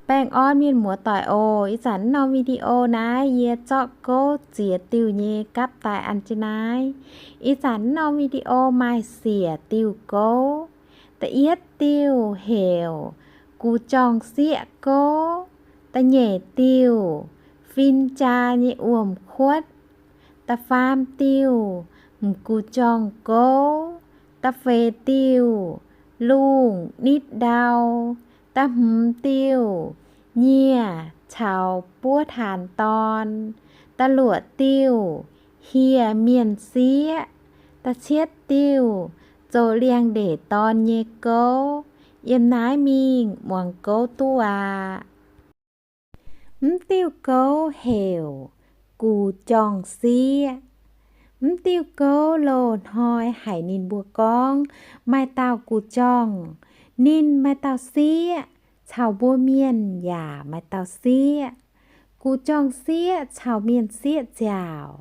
Baengh orn mienh muoz-doic oc. Ih zanc naaiv norm video naaiv yie zorqv gouv ziex diuh nyei gapv daaih an jienv naaiv. Ih zanc naaiv norm video maaih siec diuh gouv. Da'yietv diuh heuc Gu Jorng Sieqv Gouv. Da'nyeic diuh fin-jaa nyei wuom-kuotv. Da'faam diuh m'gu jorng gouv. Da'feix diuh lungh nitv ndau. Da'hmz diuh nyieh caux buov taanx dorn. Da'luoqc diuh hieh mienh sieqv. Da'cietv diuh zoux liangx-ndeic dorn nyei gouv. Yiem naaiv mingh muangx gouv duqv aqv. Mv diuh gouv heuc Gu Jorng Sieqv. Mv diuh gouv loz-hnoi haic ninh mbuo gorngv maaih dauh gu jorng, ninh maaih dauh sieqv, caux mbuo mienh yaac maaih dauh sieqv. Gu jorng sieqv caux mienh sieqv nziaauc,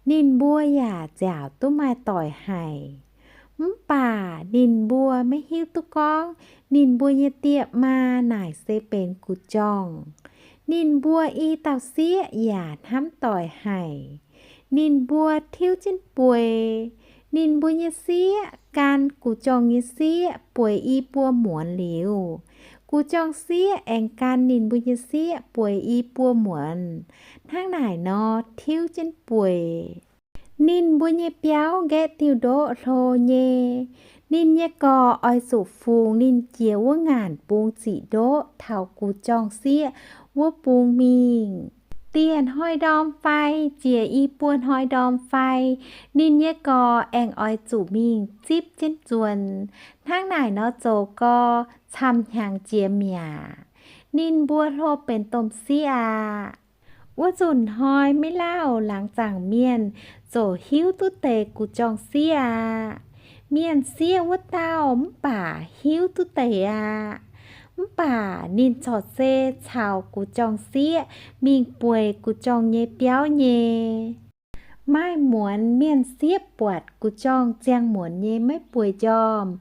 ninh mbuo yaac nziaauc duqv maaih doic haic. Mv baac ninh mbuo maiv hiuv duqv gorngv ninh mbuo nyei dieh maa naaic se benx gu jorng. Ninh mbuo i dauh sieqv yaac hnamv doic haic. Ninh mbuo tiuv jienv bueix. Ninh mbuo nyei sieqv gan gu jorng nyei sieqv bueix i buo muonz liuz, gu jorng sieqv aengx gan ninh mbuo nyei sieqv bueix i buo muonz. Hnangv naaic nor tiuv jienv bueix. Ninh mbuo nyei biauv nqaeqv diuh ndoqv hlo nyei. Ninh nyei gorx oix zuqc fungx ninh jiex wuov ngaanc bung ziqc ndoqv taux gu jorng sieqv wuov bung mingh. Dieh hnoi ndorm fai jiex i buo hnoi ndorm fai, ninh nyei gorx aengx oix zuqc mingh zipv jienv nzuonx. Hnangv naaic nor zoux gau camv hnyangx jiex mi'aqv. Ninh mbuo hlo benx domh sieqv aqv. Wuov nzunc hnoi maiv lauh laangz zaangc mienh ziouc hiuv duqv deix gu jorng sieqv aqv. Mienh sieqv wuov dauh mv baac hiuv duqv deix aqv. Mv baac ninh corc se caux gu jorng sieqv mingh bueix gu jorng nyei biauv nyei. Maaih muonz mienh sieqv buatc gu jorng ziangh muonz nyei maiv bueix njormh,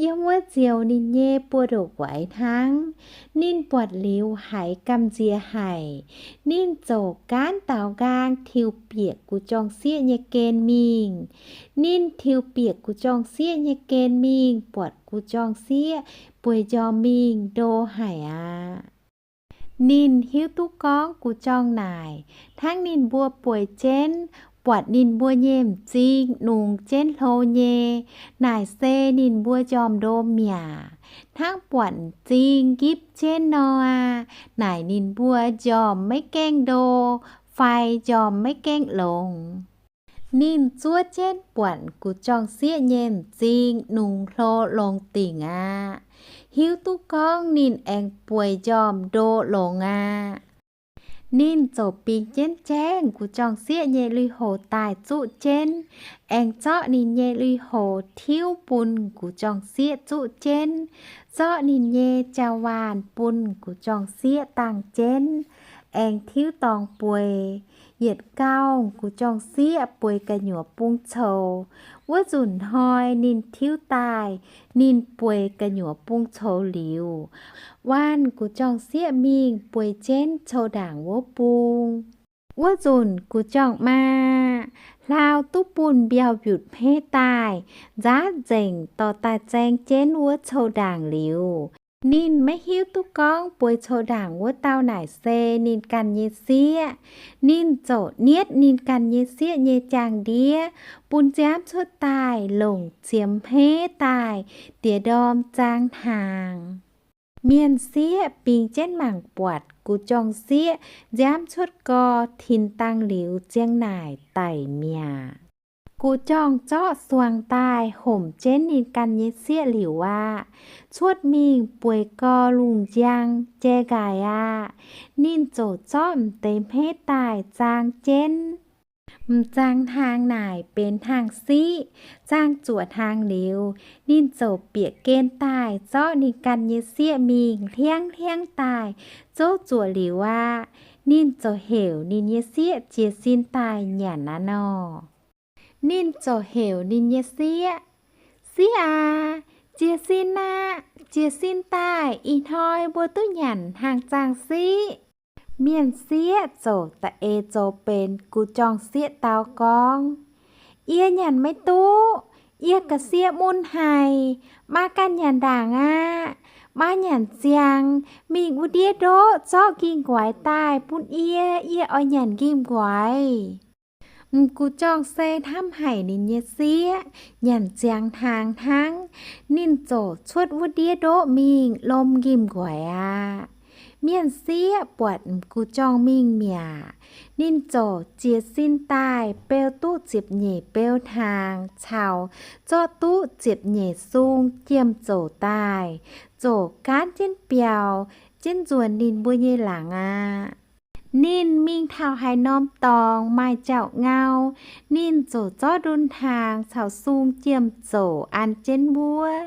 yiem wuov nzioux ninh nyei buoz-ndoqv guaix hnangv. Ninh buatc liuz haiz gamh nziex haic. Ninh ziouc gaanv daaux nqaang tiux bieqc gu jorng sieqv nyei gen mingh. Ninh tiux bieqc gu jorng sieqv nyei gen mingh, buatc gu jorng sieqv bueix njormh mingh ndo haic aqv. Ninh hiuv duqv gorngv gu jorng naaic hnangv ninh mbuo bueix jienv, buatc ninh mbuo nyei m'zing nungx jienv hlo nyei, naaic se ninh mbuo njormh ndo mi'aqv. Hnangv buatc m'zing nqipv jienv nor aqv, naaic ninh mbuo njormh maiv gaengh ndo fai njormh maiv gaengh longx. Ninh zuov jienv buatc gu jorng sieqv nyei m'zing nungx hlo longx dingc aqv. Hiuv duqv gorngv ninh aengx bueix njormh ndo longx aqv. Ninh ziouc bingx jienv jaengv gu jorng sieqv nyei lui-houx daaih zuqv jienv, aengx zorqv ninh nyei lui-houx tiuv bun gu jorng sieqv zuqv jienv, zorqv ninh nyei jauv-waanh bun gu jorng sieqv dangh jienv, aengx tiuv dorngx bueix. Yietc gauh gu jorng sieqv bueix gu'nyuoz bung coux. Wuov nzunc hnoi ninh tiuv daaih, ninh bueix gu'nyuoz bung coux liuz, waanh gu jorng sieqv mingh bueix jienv coux ndaangc wuov bung. Wuov nzunc gu jorng maa hlaau duqv bunh mbiauh mbiutc hmeiv daaih, nzaatv nzengc dorh daaih zaeng jienv wuov coux ndaangc liuz, ninh maiv hiuv duqv gorngv bueix coux ndaangc wuov dauh naaic se ninh ganh nyei sieqv. Ninh ziouc nietv ninh ganh nyei sieqv nyei jaang-ndiev bun nziaamv cuotv daaih, longc ziemx hmeiv daaih diex ndorm zaang hnaangx. Mienh sieqv bingx jienv mangc buatc gu jorng sieqv nziaamv cuotv gau, tin dangh liuz ziang naaic daic mi'aqv. Gu jorng zorqv suangx daaih homc jienv ninh ganh nyei sieqv liuz aqv, cuotv mingh bueix gau lungh njang jai nqaaix aqv. Ninh ziouc zorqv m'deix hmeiv daaih zaang jienv. M'zaang hnaangx naaic benx hnaangx siqv. Zaang zuoqc hnaangx liuz, ninh ziouc bieqc gen daaih zorqv ninh ganh nyei sieqv mingh hliangv hliangv daaih zouv zuoqc liuz aqv. Ninh ziouc heuc ninh nyei sieqv jiez sin daaih nyanc aqv nor. Ninh ziouc heuc ninh nyei sieqv, Sieqv aac, jiez sin aqv. Jiez sin daaih ih hnoi mbuo duqv nyanc hnaangx zaangh siqv. Mienh sieqv ziouc da'eix zoux benx guv jorngh sieqv dau gorngv, Yie nyanc maiv duqv. Yie ga'sie mun haic. Maa ganh nyanc ndaangc aqv. Maa nyanc ziangx mingh wuov ndiev ndoqv zorqv nqingh nquaix daaih bun yie. Yie oix nyanc nqingh nquaix. M'guv jorngh se hnamv haic ninh nyei sieqv, nyanc ziangx hnaangx hnangv, ninh ziouc cuotv wuov ndiev ndoqv mingh lom nqingh nquaix aqv. Mienh sieqv buatc m'guv jorngh mingh mi'aqv, ninh ziouc jiez sin daaih beu duqv ziepc nyeic beu hnaangx caux zorqv duqv ziepc nyeic sung jiem-zoux daaih, ziouc gaanv jienv biaux jienv nzuonx ninh mbuo nyei laangz aqv. Ninh mingh taux haaix norm dorngx maaih jauv-ngau, ninh ziouc zorqv ndun hnaangx caux sung jiem-zoux an jienv wuov.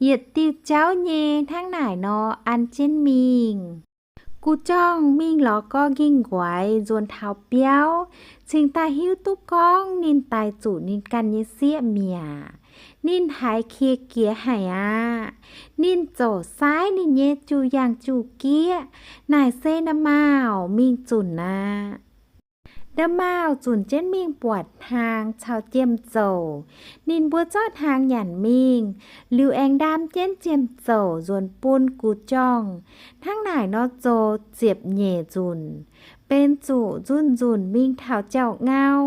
Yietc diuh jauv nyei hnangv naaic nor an jienv mingh. Guv jorngh mingh lorz gorx nqingh nquaix nzuonx taux biauv, cingx daaih hiuv duqv gorngv ninh daix zuqc ninh ganh nyei sieqv mi'aqv. Ninh haiz qiex jiez haic aqv. Ninh ziouc saaiv ninh nyei juv-yaangh juv-gieqv, naaic se nda'maauh mingh zunc aqv. Nda'maauh zunc jienv mingh buatc hnaangx caux jiem-zoux. Ninh mbuo zorqv hnaangx nyanc mingh, liuz aengx ndaam jienv jiem-zoux nzuonx bun guv jorngh. Hnangv naaic nor zoux ziepc nyeic nzunc, benx zuqc nzunc-nzunc mingh taux jauv-ngau,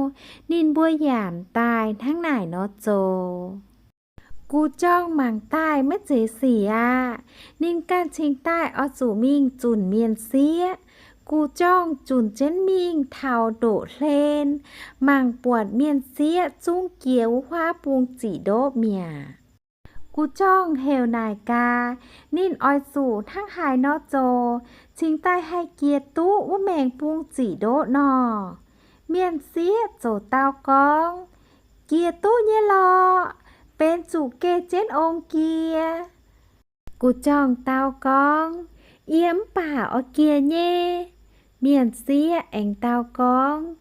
ninh mbuo yaac daaih hnangv naaic nor zoux. Guv jorngh mangc daaih maiv zeiz sic aqv. Ninh ganh cingx daaih oix zuqc mingh zunc mienh sieqv. Guv jorngh zunc jienv mingh taux ndoqv-hlen, mangc buatc mienh sieqv zungv jiex wuov huaav bung ziqc ndoqv mi'aqv. Guv jorngh heuc naaic gaax, ninh oix zuqc hnangv haaix nor zoux, cingx daaih haih jiex duqv wuov maengx bung ziqc ndoqv nor. Mienh sieqv ziouc dau gorngv, Jiex duqv nyei lorqc, benx zuqc geh jienv ong jiex. Guv jorngh dau gorngv, Yie mv baac oix jiex nyei. Mienh sieqv aengx dau gorngv,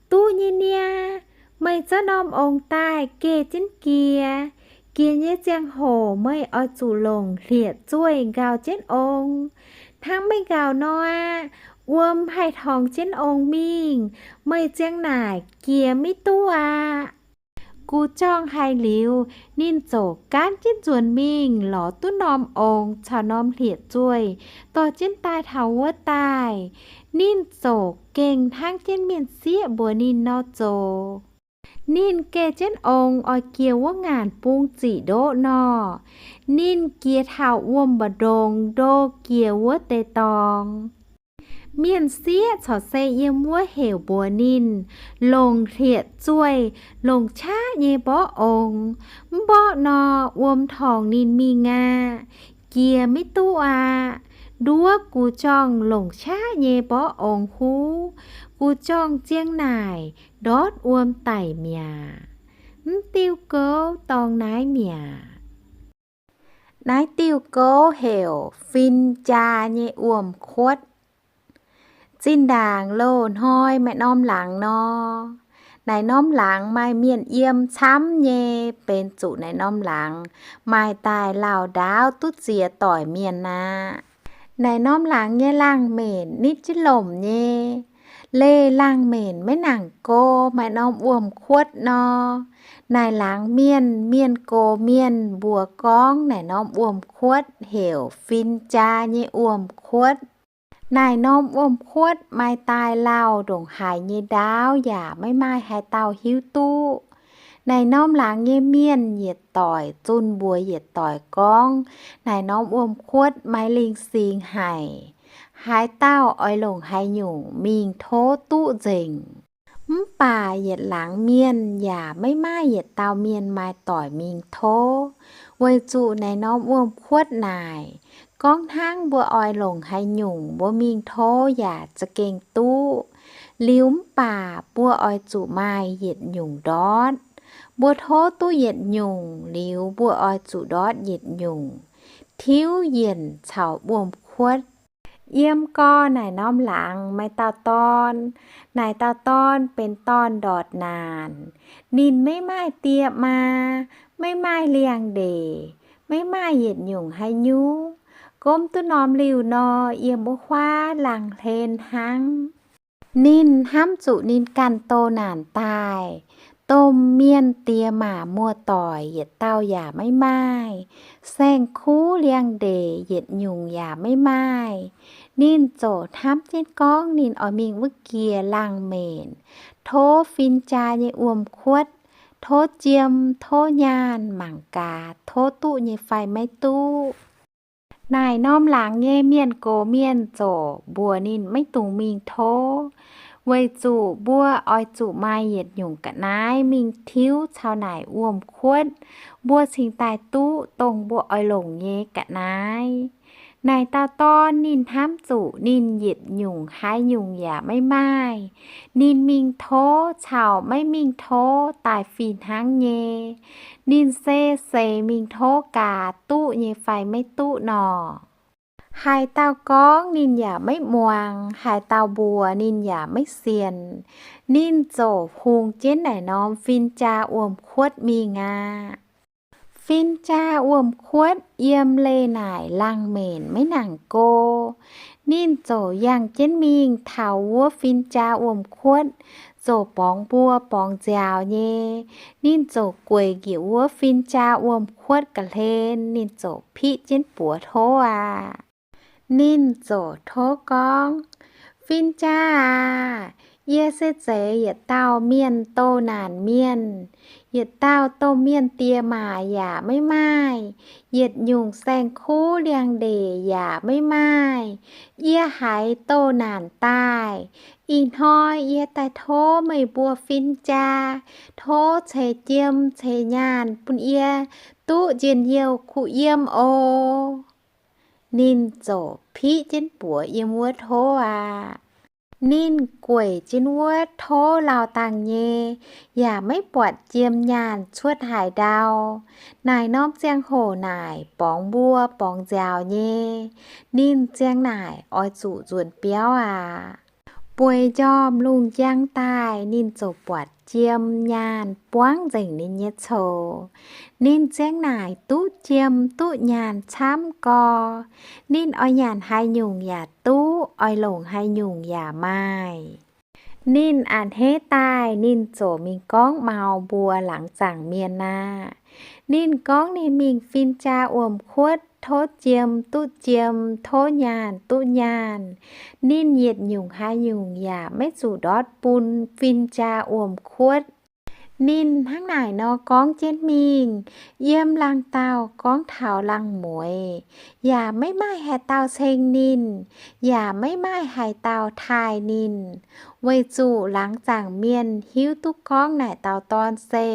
Duqv nyei niaa, meih zorqv norm ong daaih geh jienv jiex. Jiex nyei ziangh hoc meih oix zuqc longc hlieqv-zueih nqaaux jienv ong. Hnangv maiv nqaaux nor aqv, wuom haih torngx jienv ong mingh, meih ziang naaic jiex maiv duqv aqv. Guv jorngh haiz liuz, ninh ziouc gaanv jienv nzuonx mingh lorz duqv norm ong caux norm hlieqv-zueih dorh jienv daaih taux wuov daaih. Ninh ziouc gengh hnangv jienv mienh sieqv mbuox ninh nor zoux. Ninh geh jienv ong oix jiex wuov ngaanc bung ziqc ndoqv nor, ninh jiex taux wuom mba'ndongx ndo jiex wuov deix dorngx. Mienh sieqv corc se yiem wuov heuc mbuox ninh longc hlieqv-zueih longc qaqv nyei mborqv ong. Mv mborqv nor, wuom torngx ninh mingh aqv, jiex maiv duqv aqv. Nduov guv jorngh longc qaqv nyei mborqv ong huv, guv jorngh ziang naaic ndortv wuom daic mi'aqv. Mv diuh gouv dorngx naaiv mi'aqv. Naaiv diuh gouv heuc Fin Jaa Nyei Wuom-kuotv. Zinh ndaangc loz-hnoi maaih norm laangz nor, naaic norm laangz maaih mienh yiem camv nyei, benx zuqc naaic norm laangz maaih daaih lauh ndaauv duqv ziex doic mienh aqv. Naaic norm laangz nyei laangh menc nitv jienv lomc nyei. Leih laangh menc maiv nangc go maaih norm wuom-kuotv nor, naaic laangz mienh mienh gox mienh mbuox gorngv naaic norm wuom-kuotv heuc Fin Jaa Nyei Wuom-kuotv. Naaic norm wuom-kuotv maaih daaih lauh ndongc haaix nyei ndaauv yaac maiv maaih haaix dauh hiuv duqv. Naaic norm laangz nyei mienh yietc doic zunh mbuox yietc doic gorngv, naaic norm wuom-kuotv maaih lingh singx haic. Haaix dauh oix longc haaix nyungc mingh tov duqv nzengc. Mv baac yietc laangz mienh yaac maiv maaih yietc dauh mienh maaih doic mingh tov, weic zuqc naaic norm wuom-kuotv naaic, gorngv hnangv mbuo oix longc haaix nyungc mbuo mingh tov yaac za'gengh duqv. Liuz mv baac mbuo oix zuqc maaih yietc nyungc ndortv. Mbuo tov duqv yietc nyungc liuz, mbuo oix zuqc ndortv yietc nyungc, tiuv yienc caux wuom-kuotv. Yiem gorx naaic norm laangz maaih dauh dorn. Naaic dauh dorn benx dorn ndortv naanc. Ninh maiv maaih die maa, maiv maaih liangx-ndeic, maiv maaih yietc nyungc haaix nyungc. Gomv duqv norm liuh nor, yiem wuov huaav laangh hlen hnangv. Ninh hnamv zuqc ninh ganh doh naanc daaih, domh mienh diex maac muoz-doic yietc dauh yaac maiv maaih, saeng-kuv liangx-ndeic yietc nyungc yaac maiv maaih. Ninh ziouc hnamv jienv gorngv ninh oix mingh wuov jiex laangh menc, tov fin-jaa nyei wuom-kuotv, tov jiem, tov nyaanh, mangc gaax tov duqv nyei fai maiv duqv. Naaic norm laangz nyei mienh gox mienh ziouc mbuox ninh maiv dungx mingh tov, weic zuqc mbuo oix zuqc maaih yietc nyungc ga'naaiv mingh tiuv caux naaic wuom-kuotv, mbuo cingx daaih duqv dongh mbuo oix longc nyei ga'naaiv. Naaic dauh dorn ninh hnamv zuqc ninh yietc nyungc haaix nyungc yaac maiv maaih. Ninh mingh tov caux maiv mingh tov daaih fih hnangv nyei. Ninh se seix mingh tov gaax duqv nyei fai maiv duqv nor. Haaix dauh gorngv ninh yaac maiv muangx, haaix dauh mbuox ninh yaac maiv sienx. Ninh ziouc hungx jienv naaic norm fin-jaa wuom-kuotv mingh aqv. Fin-jaa wuom-kuotv yiem leih naaic laangh menc maiv nangc go. Ninh ziouc yangh jienv mingh taux wuov fin-jaa wuom-kuotv, ziouc borngz mbuo borngz nziaaux nyei. Ninh ziouc gueic njiec wuov fin-jaa wuom-kuotv ga'hlen, ninh ziouc piqv jienv buoz tov aqv. Ninh ziouc tov gorngv, Fin-jaa aac, yie se zeiz yietc dauh mienh doh naanc mienh, yietc dauh domh mienh diex maac yaac maiv maaih, yietc nyungc saeng-kuv liangx-ndeic yaac maiv maaih. Yie haiz doh naanc daaih. Ih hnoi yie daaih tov meih mbuo fin-jaa, tov ceix jiem ceix nyaanh bun yie duqv njien-youh kuh yiem oc. Ninh ziouc piqv jienv buoz yiem wuov tov aqv. Ninh gueic jienv wuov tov lauh dangh nyei, yaac maiv buatc jiem nyaanh cuotv haaix ndau. Naaic norm ziangh hoc naaic borngz mbuo borngz nziaaux nyei. Ninh ziang naaic oix zuqc nzuonx biauv aqv. Bueix njormh lungh njang daaih, ninh ziouc buatc jiem nyaanh buangv nzengc ninh nyei coux. Ninh ziang naaic duqv jiem duqv nyaanh camv gorx. Ninh oix nyanc haaix nyungc yaac duqv, oix longc haaix nyungc yaac maaih. Ninh a'hneiv daaih, ninh ziouc mingh gorngv maux mbuox laangz zaangc mienh aqv. Ninh gorngv ninh mingh fin-jaa wuom-kuotv tov jiem duqv jiem, tov nyaanh duqv nyaanh. Ninh yietc nyungc haaix nyungc yaac maiv zuqc ndortv bun fin-jaa wuom-kuotv. Ninh hnangv naaic nor gorngv jienv mingh, yiem laangh dauh gorngv taux laangh mueiz, yaac maiv maaih haaix dauh ceng ninh, yaac maiv maaih haaix dauh taaih ninh, weic zuqc laangz zaangc mienh hiuv duqv gorngv naaic dauh dorn se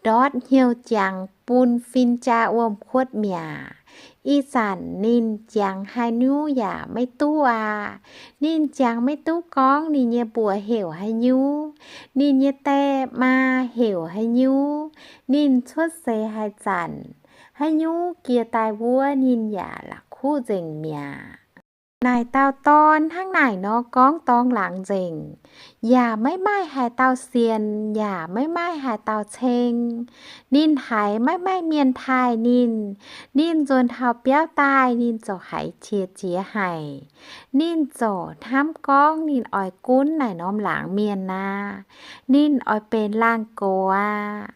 ndortv hnyouv jangx bun fin-jaa wuom-kuotv mi'aqv. Ih zanc ninh jangx haaix nyungc yaac maiv duqv aqv. Ninh jangx maiv duqv gorngv ninh nyei mbuox heuc haaix nyungc, ninh nyei die maa heuc haaix nyungc, ninh cuotv seix haaix zanc, haaix nyungc jiex daaih wuov ninh yaac la'kuqv nzengc mi'aqv. Naaic dauh dorn hnangv naaic nor gorngv dorng laangz nzengc, yaac maiv maaih haaix dauh sienx, yaac maiv maaih haaix dauh ceng. Ninh haiz maiv maaih mienh taaih ninh. Ninh nzuonx taux biauv daaih, ninh ziouc haiz qiex jiez haic. Ninh ziouc hnamv gorngv ninh oix gunv naaic norm laangz mienh aqv. Ninh oix benx laangh gox aqv.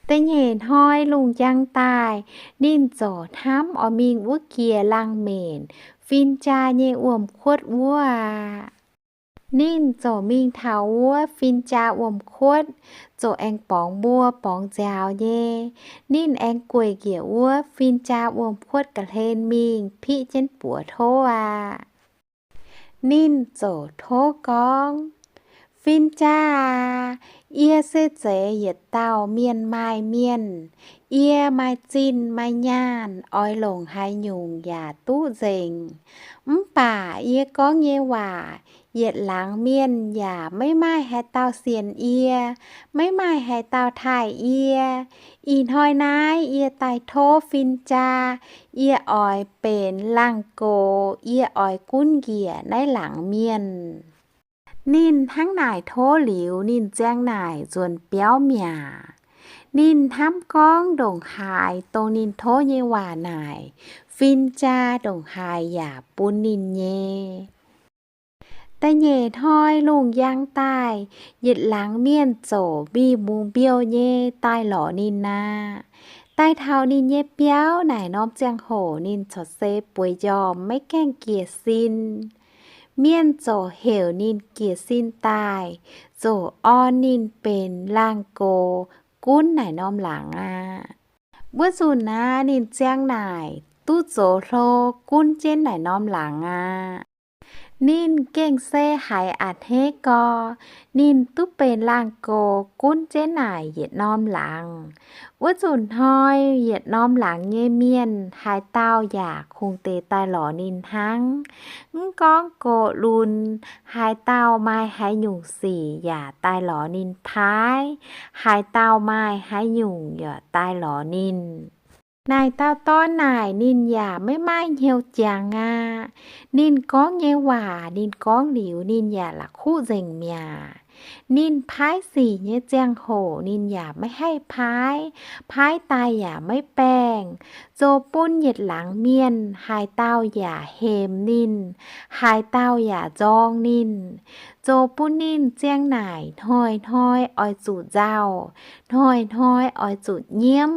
Da'nyeic hnoi lungh njang daaih, ninh ziouc hnamv oix mingh wuov jiex laangh menc fin-jaa nyei wuom-kuotv wuov aqv. Ninh ziouc mingh taux wuov fin-jaa wuom-kuotv, ziouc aengx borngz mbuo borngz nziaaux nyei. Ninh aengx gueic njiec wuov fin-jaa wuom-kuotv ga'hlen mingh piqv jienv buoz tov aqv. Ninh ziouc tov gorngv, Fin-jaa aac, yie se zeiz yietc dauh mienh maaih mienh. Yie maaih zinh maaih nyaanh, oix longc haaix nyungc yaac duqv nzengc. Mv baac yie gorngv nyei waac, yietc laangz mienh yaac maiv maaih haaix dauh sienx yie, maiv maaih haaix dauh taaih yie. Ih hnoi naaiv yie daaih tov fin-jaa, yie oix benx laangh gox, yie oix gunv njiec naaiv laangz mienh. Ninh hnangv naaic tov liuz, ninh ziang naaic nzuonx biauv mi'aqv. Ninh hnamv gorngv ndongc haaix dongh ninh tov nyei waac naaic, fin-jaa ndongc haaix yaac bun ninh nyei. Da'nyeic hnoi lungh njang daaih, yietc laangz mienh ziouc mbiv mungz mbiouh nyei daaih lorz ninh aqv. Daaih taux ninh nyei biauv naaic norm ziangh hoc ninh corc se bueix njormh maiv gaengh jiez sin. Mienh ziouc heuc ninh jiez sin daaih, ziouc orn ninh benx laangh gox gunv naaic norm laangz aqv. Wuov nzunc naaiv ninh ziang naaic duqv zoux hlo gunv jienv naaic norm laangz aqv. Ninh gengh se haiz a'hneiv gorx, ninh duqv benx laangh gox gunv jienv naaic yietc norm laangz. Wuov nzunc hnoi yietc norm laangz nyei mienh haaix dauh yaac kungx deix daaih lorz ninh hnangv. Mv gorngv gox lunx, haaix dauh maaih haaix nyungc sic yaac daaih lorz ninh paaiv, haaix dauh maaih haaix nyungc yaac daaih lorz ninh. Naaic dauh dorn naaic ninh yaac maiv maaih hnyouv jangx aqv. Ninh gorngv nyei waac ninh gorngv liuz ninh yaac la'kuqv nzengc mi'aqv. Ninh paaiv sic nyei ziangh hoc ninh yaac maiv haih paaiv, paaiv daaih yaac maiv baengh, zoux bun yietc laangz mienh haaix dauh yaac hemx ninh, haaix dauh yaac nzorng ninh, zoux bun ninh ziang naaic hnoi-hnoi oix zuqc nzauh, hnoi-hnoi oix zuqc nyiemv,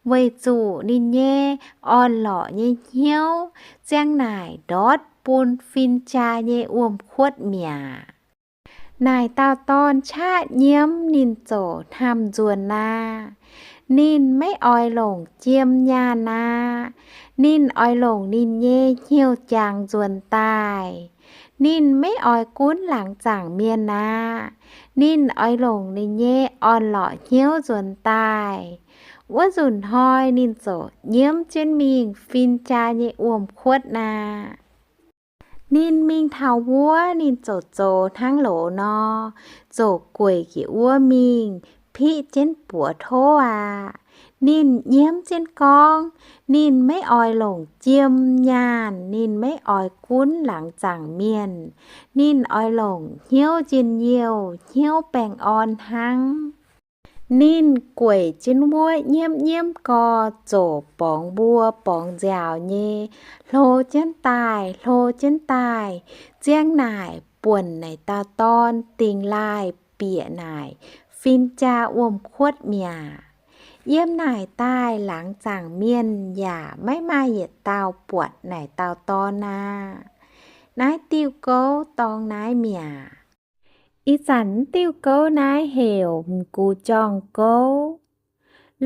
weic zuqc ninh nyei orn-lorqc nyei hnyouv ziang naaic ndortv bun fin-jaa nyei wuom-kuotv mi'aqv. Naaic dauh dorn qaqv nyiemv ninh ziouc hnamv nzuonx aqv. Ninh maiv oix longc jiem nyaanh aqv. Ninh oix longc ninh nyei hnyouv jangx nzuonx daaih. Ninh maiv oix gunv laangz zaangc mienh aqv. Ninh oix longc ninh nyei orn-lorqc hnyouv nzuonx daaih. Wuov nzunc hnoi ninh ziouc nyiemv jienv mingh fin-jaa nyei wuom-kuotv aqv. Ninh mingh taux wuov ninh ziouc zoux hnangv loz nor, ziouc gueic njiec wuov mingh piqv jienv buoz tov aqv. Ninh nyiemv jienv gorngv, ninh maiv oix longc jiem nyaanh, ninh maiv oix gunv laangz zaangc mienh. Ninh oix longc hnyouv njien-youh, hnyouv baengh orn hnangv. Ninh gueic jienv wuov nyiemv nyiemv gorx ziouc borngz mbuo borngz nziaaux nyei hlo jienv daaih, hlo jienv daaih, ziang naaic buonc naaic dauh dorn dingx laaih bieqc naaic fin-jaa wuom-kuotv mi'aqv. Yiem naaic daaih laangz zaangc mienh yaac maiv maaih yietc dauh buatc naaic dauh dorn aqv. Naaiv diuh gouv dorngx naaiv mi'aqv. Ih zanc diuh gouv naaiv heuc M'gux Jorngh Gouv.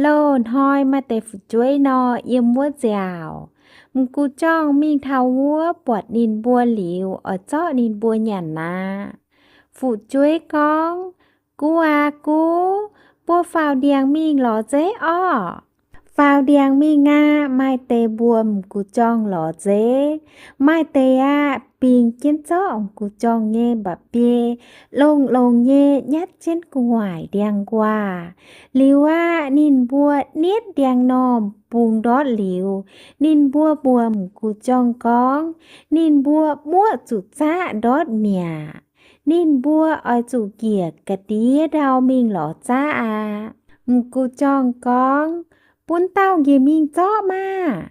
Loz-hnoi maaih deix fu'jueiv nor yiem wuov nziaauc. M'gux Jorngh mingh taux wuov buatc ninh mbuo liuz, oix zorqv ninh mbuo nyanc aqv. Fu'jueiv gorngv, Gu aac gu, mbuo faaux ndiangx mingh lorz nzeiv orqc? Faaux ndiangx mingh aqv. Maaih deix mbuo M'gux Jorngh lorz nzeiv, maaih deix aqv bingx jienv zorqv M'gux Jorngh nyei mba'biei longx-longx nyei nyatv jienv gu'nguaaic ndiangx-nquaah. Liuz aqv, ninh mbuo nietv ndiangx-normh bungx ndortv liuz, ninh mbuo mbuox M'gux Jorngh gorngv, ninh mbuo muoqv zuqc zaqv ndortv mi'aqv. Ninh mbuo oix zuqc njiec ga'ndiev ndau mingh lorz zaqv aqv. M'gux Jorngh gorngv, Bun dauh njiec mingh zorqv maah!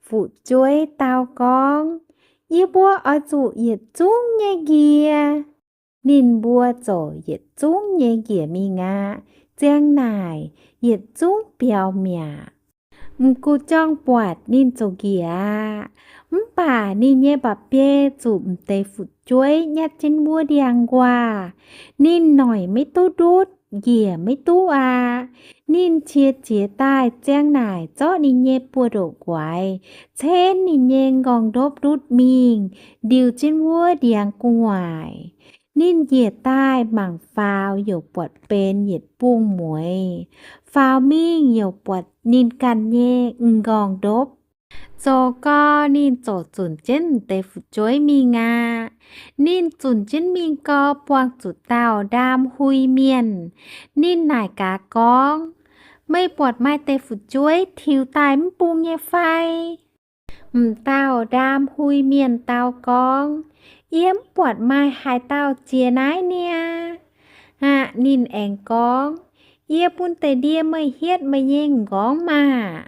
Fu'jueiv dau gorngv, Yie mbuo oix zuqc yietc zungv nyei njiec. Ninh mbuo ziouc yietc zungv nyei njiec mingh aqv. Ziang naaic yietc zungv biaux mi'aqv. M'gux Jorngh buatc ninh ziouc njiec aqv. Mv baac ninh nyei mba'biei zuqc m'deix fu'jueiv nyatv jienv wuov ndiangx-nquaah. Ninh noic maiv duqv ndutv, njiec maiv duqv aqv. Ninh qiex jiez daaih ziang naaic zorqv ninh nyei buoz-ndoqv guaix cenv ninh nyei m'nqorngv-ndopv ndutv mingh, ndiux jienv wuov ndiangx gu'nguaaic. Ninh njiec daaih mangc faaux yaac buatc benx yietc bung mueiz. Faaux mingh yaac buatc ninh ganh nyei m'nqorngv-ndopv. Zoux gau ninh ziouc zunc jienv m'deix fu'jueiv mingh aqv. Ninh zunc jienv mingh gau buangh zuqc dauh ndaam hui mienh. Ninh naaic gaax gorngv, Meih buatc maaih deix fu'jueiv tiux daaih mv bung nyei fai? M'dauh ndaam hui mienh dau gorngv, Yie mv buatc maaih haaix dauh jiex naaiv niaa. Aqv ninh aengx gorngv, Yie bun deix ndie meih hietv meih nyei m'nqorngv maah!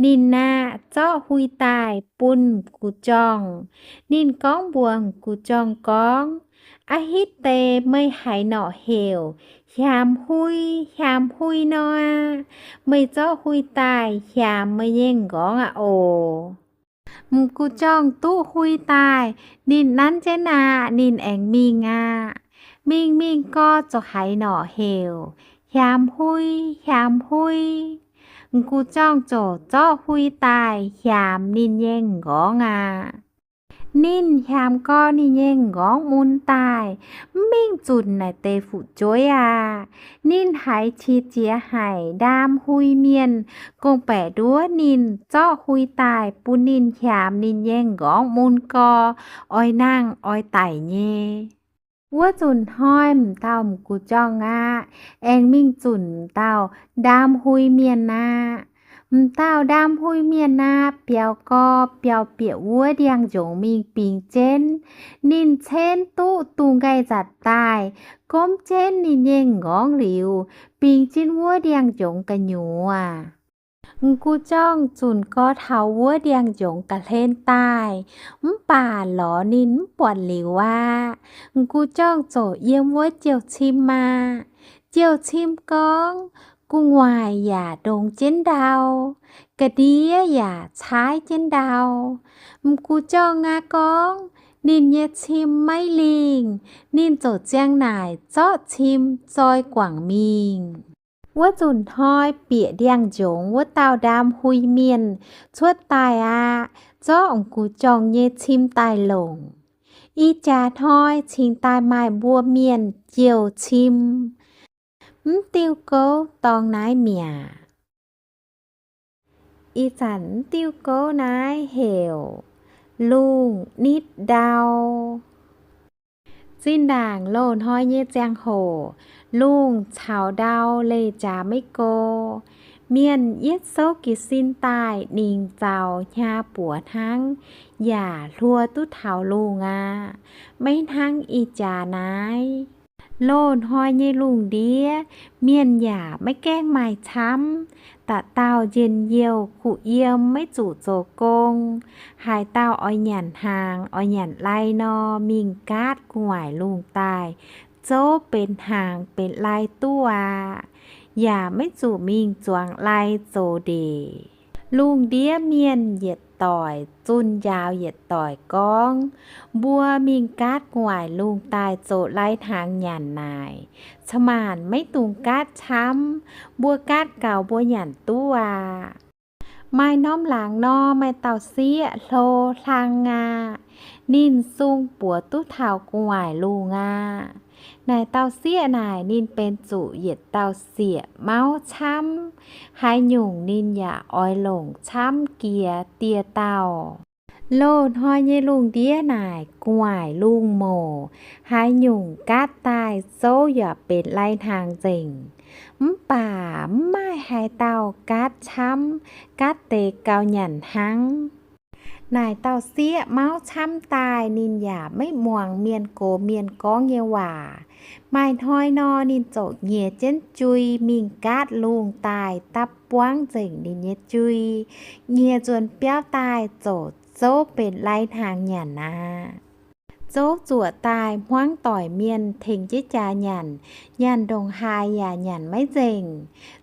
Ninh aah, zorqv hui daaih bun m'gux jorng. Ninh gorngv mbuox m'gux jorng gorngv, A'hitv deix meih haaix norqc heuc, Hiaamx Hui, Hiaamx Hui nor aqv. Meih zorqv hui daaih hiaamx meih nyei m'nqorngv aqv oc. M'gux jorng duqv hui daaih, ninh nanv jienv aqv. Ninh aengx mingh aqv. Mingh mingh gau, ziouc haiz norqc heuc, Hiaamx Hui, Hiaamx Hui. M'gux jorng ziouc zorqv hui daaih hiaamx ninh nyei m'nqorngv aqv. Ninh hiaamx gau ninh nyei m'nqorngv mun daaih, mv mingh zunc naaic deix fu'jueiv aqv. Ninh haiz qiex jiez haic, ndaam hui mienh gong-baeqc nduov ninh zorqv hui daaih bun ninh hiaamx ninh nyei m'nqorngv mun gau, oix nangh oix daic nyei. Wuov nzunc hnoi m'dauh m'gux jorng aqv, aengx mingh zunc m'dauh ndaam hui mienh aqv. M'dauh ndaam hui mienh aqv, biaux gau, biaux bieqc wuov ndiangx-njongc mingh bingx jienv. Ninh cenv duqv dungz nqaih nzatc daaih, gomv jienv ninh nyei m'nqorngv liuz, bingx jienv wuov ndiangx-njongc gu'nyuoz. M'gux jorng zunc gau taux wuov ndiangx-njongc ga'hlen daaih, mv baac lorz ninh mv buatc liuz aqv. M'gux jorng ziouc yiem wuov jouh cim aqv. Jouh cim gorngv, gu'nguaaic yaac ndongx jienv ndau, ga'ndiev yaac caaiv jienv ndau. M'gux jorng aqv gorngv, ninh nyei cim maiv lingh, ninh ziouc ziang naaic zorqv cim zoi guangc mingh. Wuov nzunc hnoi bieqc ndiangx-njongc wuov dauh ndaam hui mienh cuotv daaih aqv, zorqv m'gux jorng nyei cim daaih longc. Ih jaax hnoi cingx daaih maaih mbuo mienh jouh cim. Mv diuh gouv dorngx naaiv mi'aqv. Ih zanc mv diuh gouv naaiv heuc lungh nitv ndau. Zinh ndaangc loz-hnoi nyei ziangh hoc, lungh caux ndau leih jaax maiv go. Mienh yietv souv jiez sin daaih ningx zaux hnyaa buoz hnangv, yaac hluo duqv taux lungh aqv. Maiv hnangv ih jaax naaiv. Loz-hnoi nyei lungh ndiev, mienh yaac maiv gaengh maaih camv. Dauh dauh njien-youh kuh yiem maiv zuqc zoux gong. Haaix dauh oix nyanc hnaangx, oix nyanc lai nor, mingh gaatv gu'nguaaic lungh daaih zouv benx hnaangx benx lai duqv aqv. Yaac maiv zuqc mingh zuangx lai zoux ndeic. Lungh ndiev mienh yietc doic zunh njaaux yietc doic gorngv, mbuo mingh gaatv gu'nguaaic lungh daaih zoux lai hnaangx nyanc naaic, ca'maanc maiv dungx gaatv camv. Mbuo gaatv gaux mbuo nyanc duqv aqv. Maaih norm laangz nor maaih dauh sieqv hlo hlang aqv. Ninh sung buoz duqv taux gu'nguaaic lungh aqv. Naaic dauh sieqv naaic ninh benx zuqc yietc dauh sieqv mauv camv. Haaix nyungc ninh yaac oix longc camv jiex dieh dauh. Loz-hnoi nyei lungh ndiev naaic gu'nguaaic lungh mouc, haaix nyungc gaatv daaih zouv yaac benx lai hnaangx nzengc. Mv baac mv maaih haaix dauh gaatv camv, gaatv deix gauh nyanc hnangv. Naaic dauh sieqv mauv camv daaih ninh yaac maiv muangx mienh gox mienh gorngv nyei waac. Maaih hnoi nor ninh ziouc nyiex jienv jui mingh gaatv lungh daaih dapv buangv nzengc ninh nyei jui, nyiex nzuonx biauv daaih ziouc zouv benx lai hnaangx nyanc aqv. Zouv zuoqc daaih hmuangv doic mienh tengx jienv jaax nyanc, nyanc ndongc haaix yaac nyanc maiv nzengc.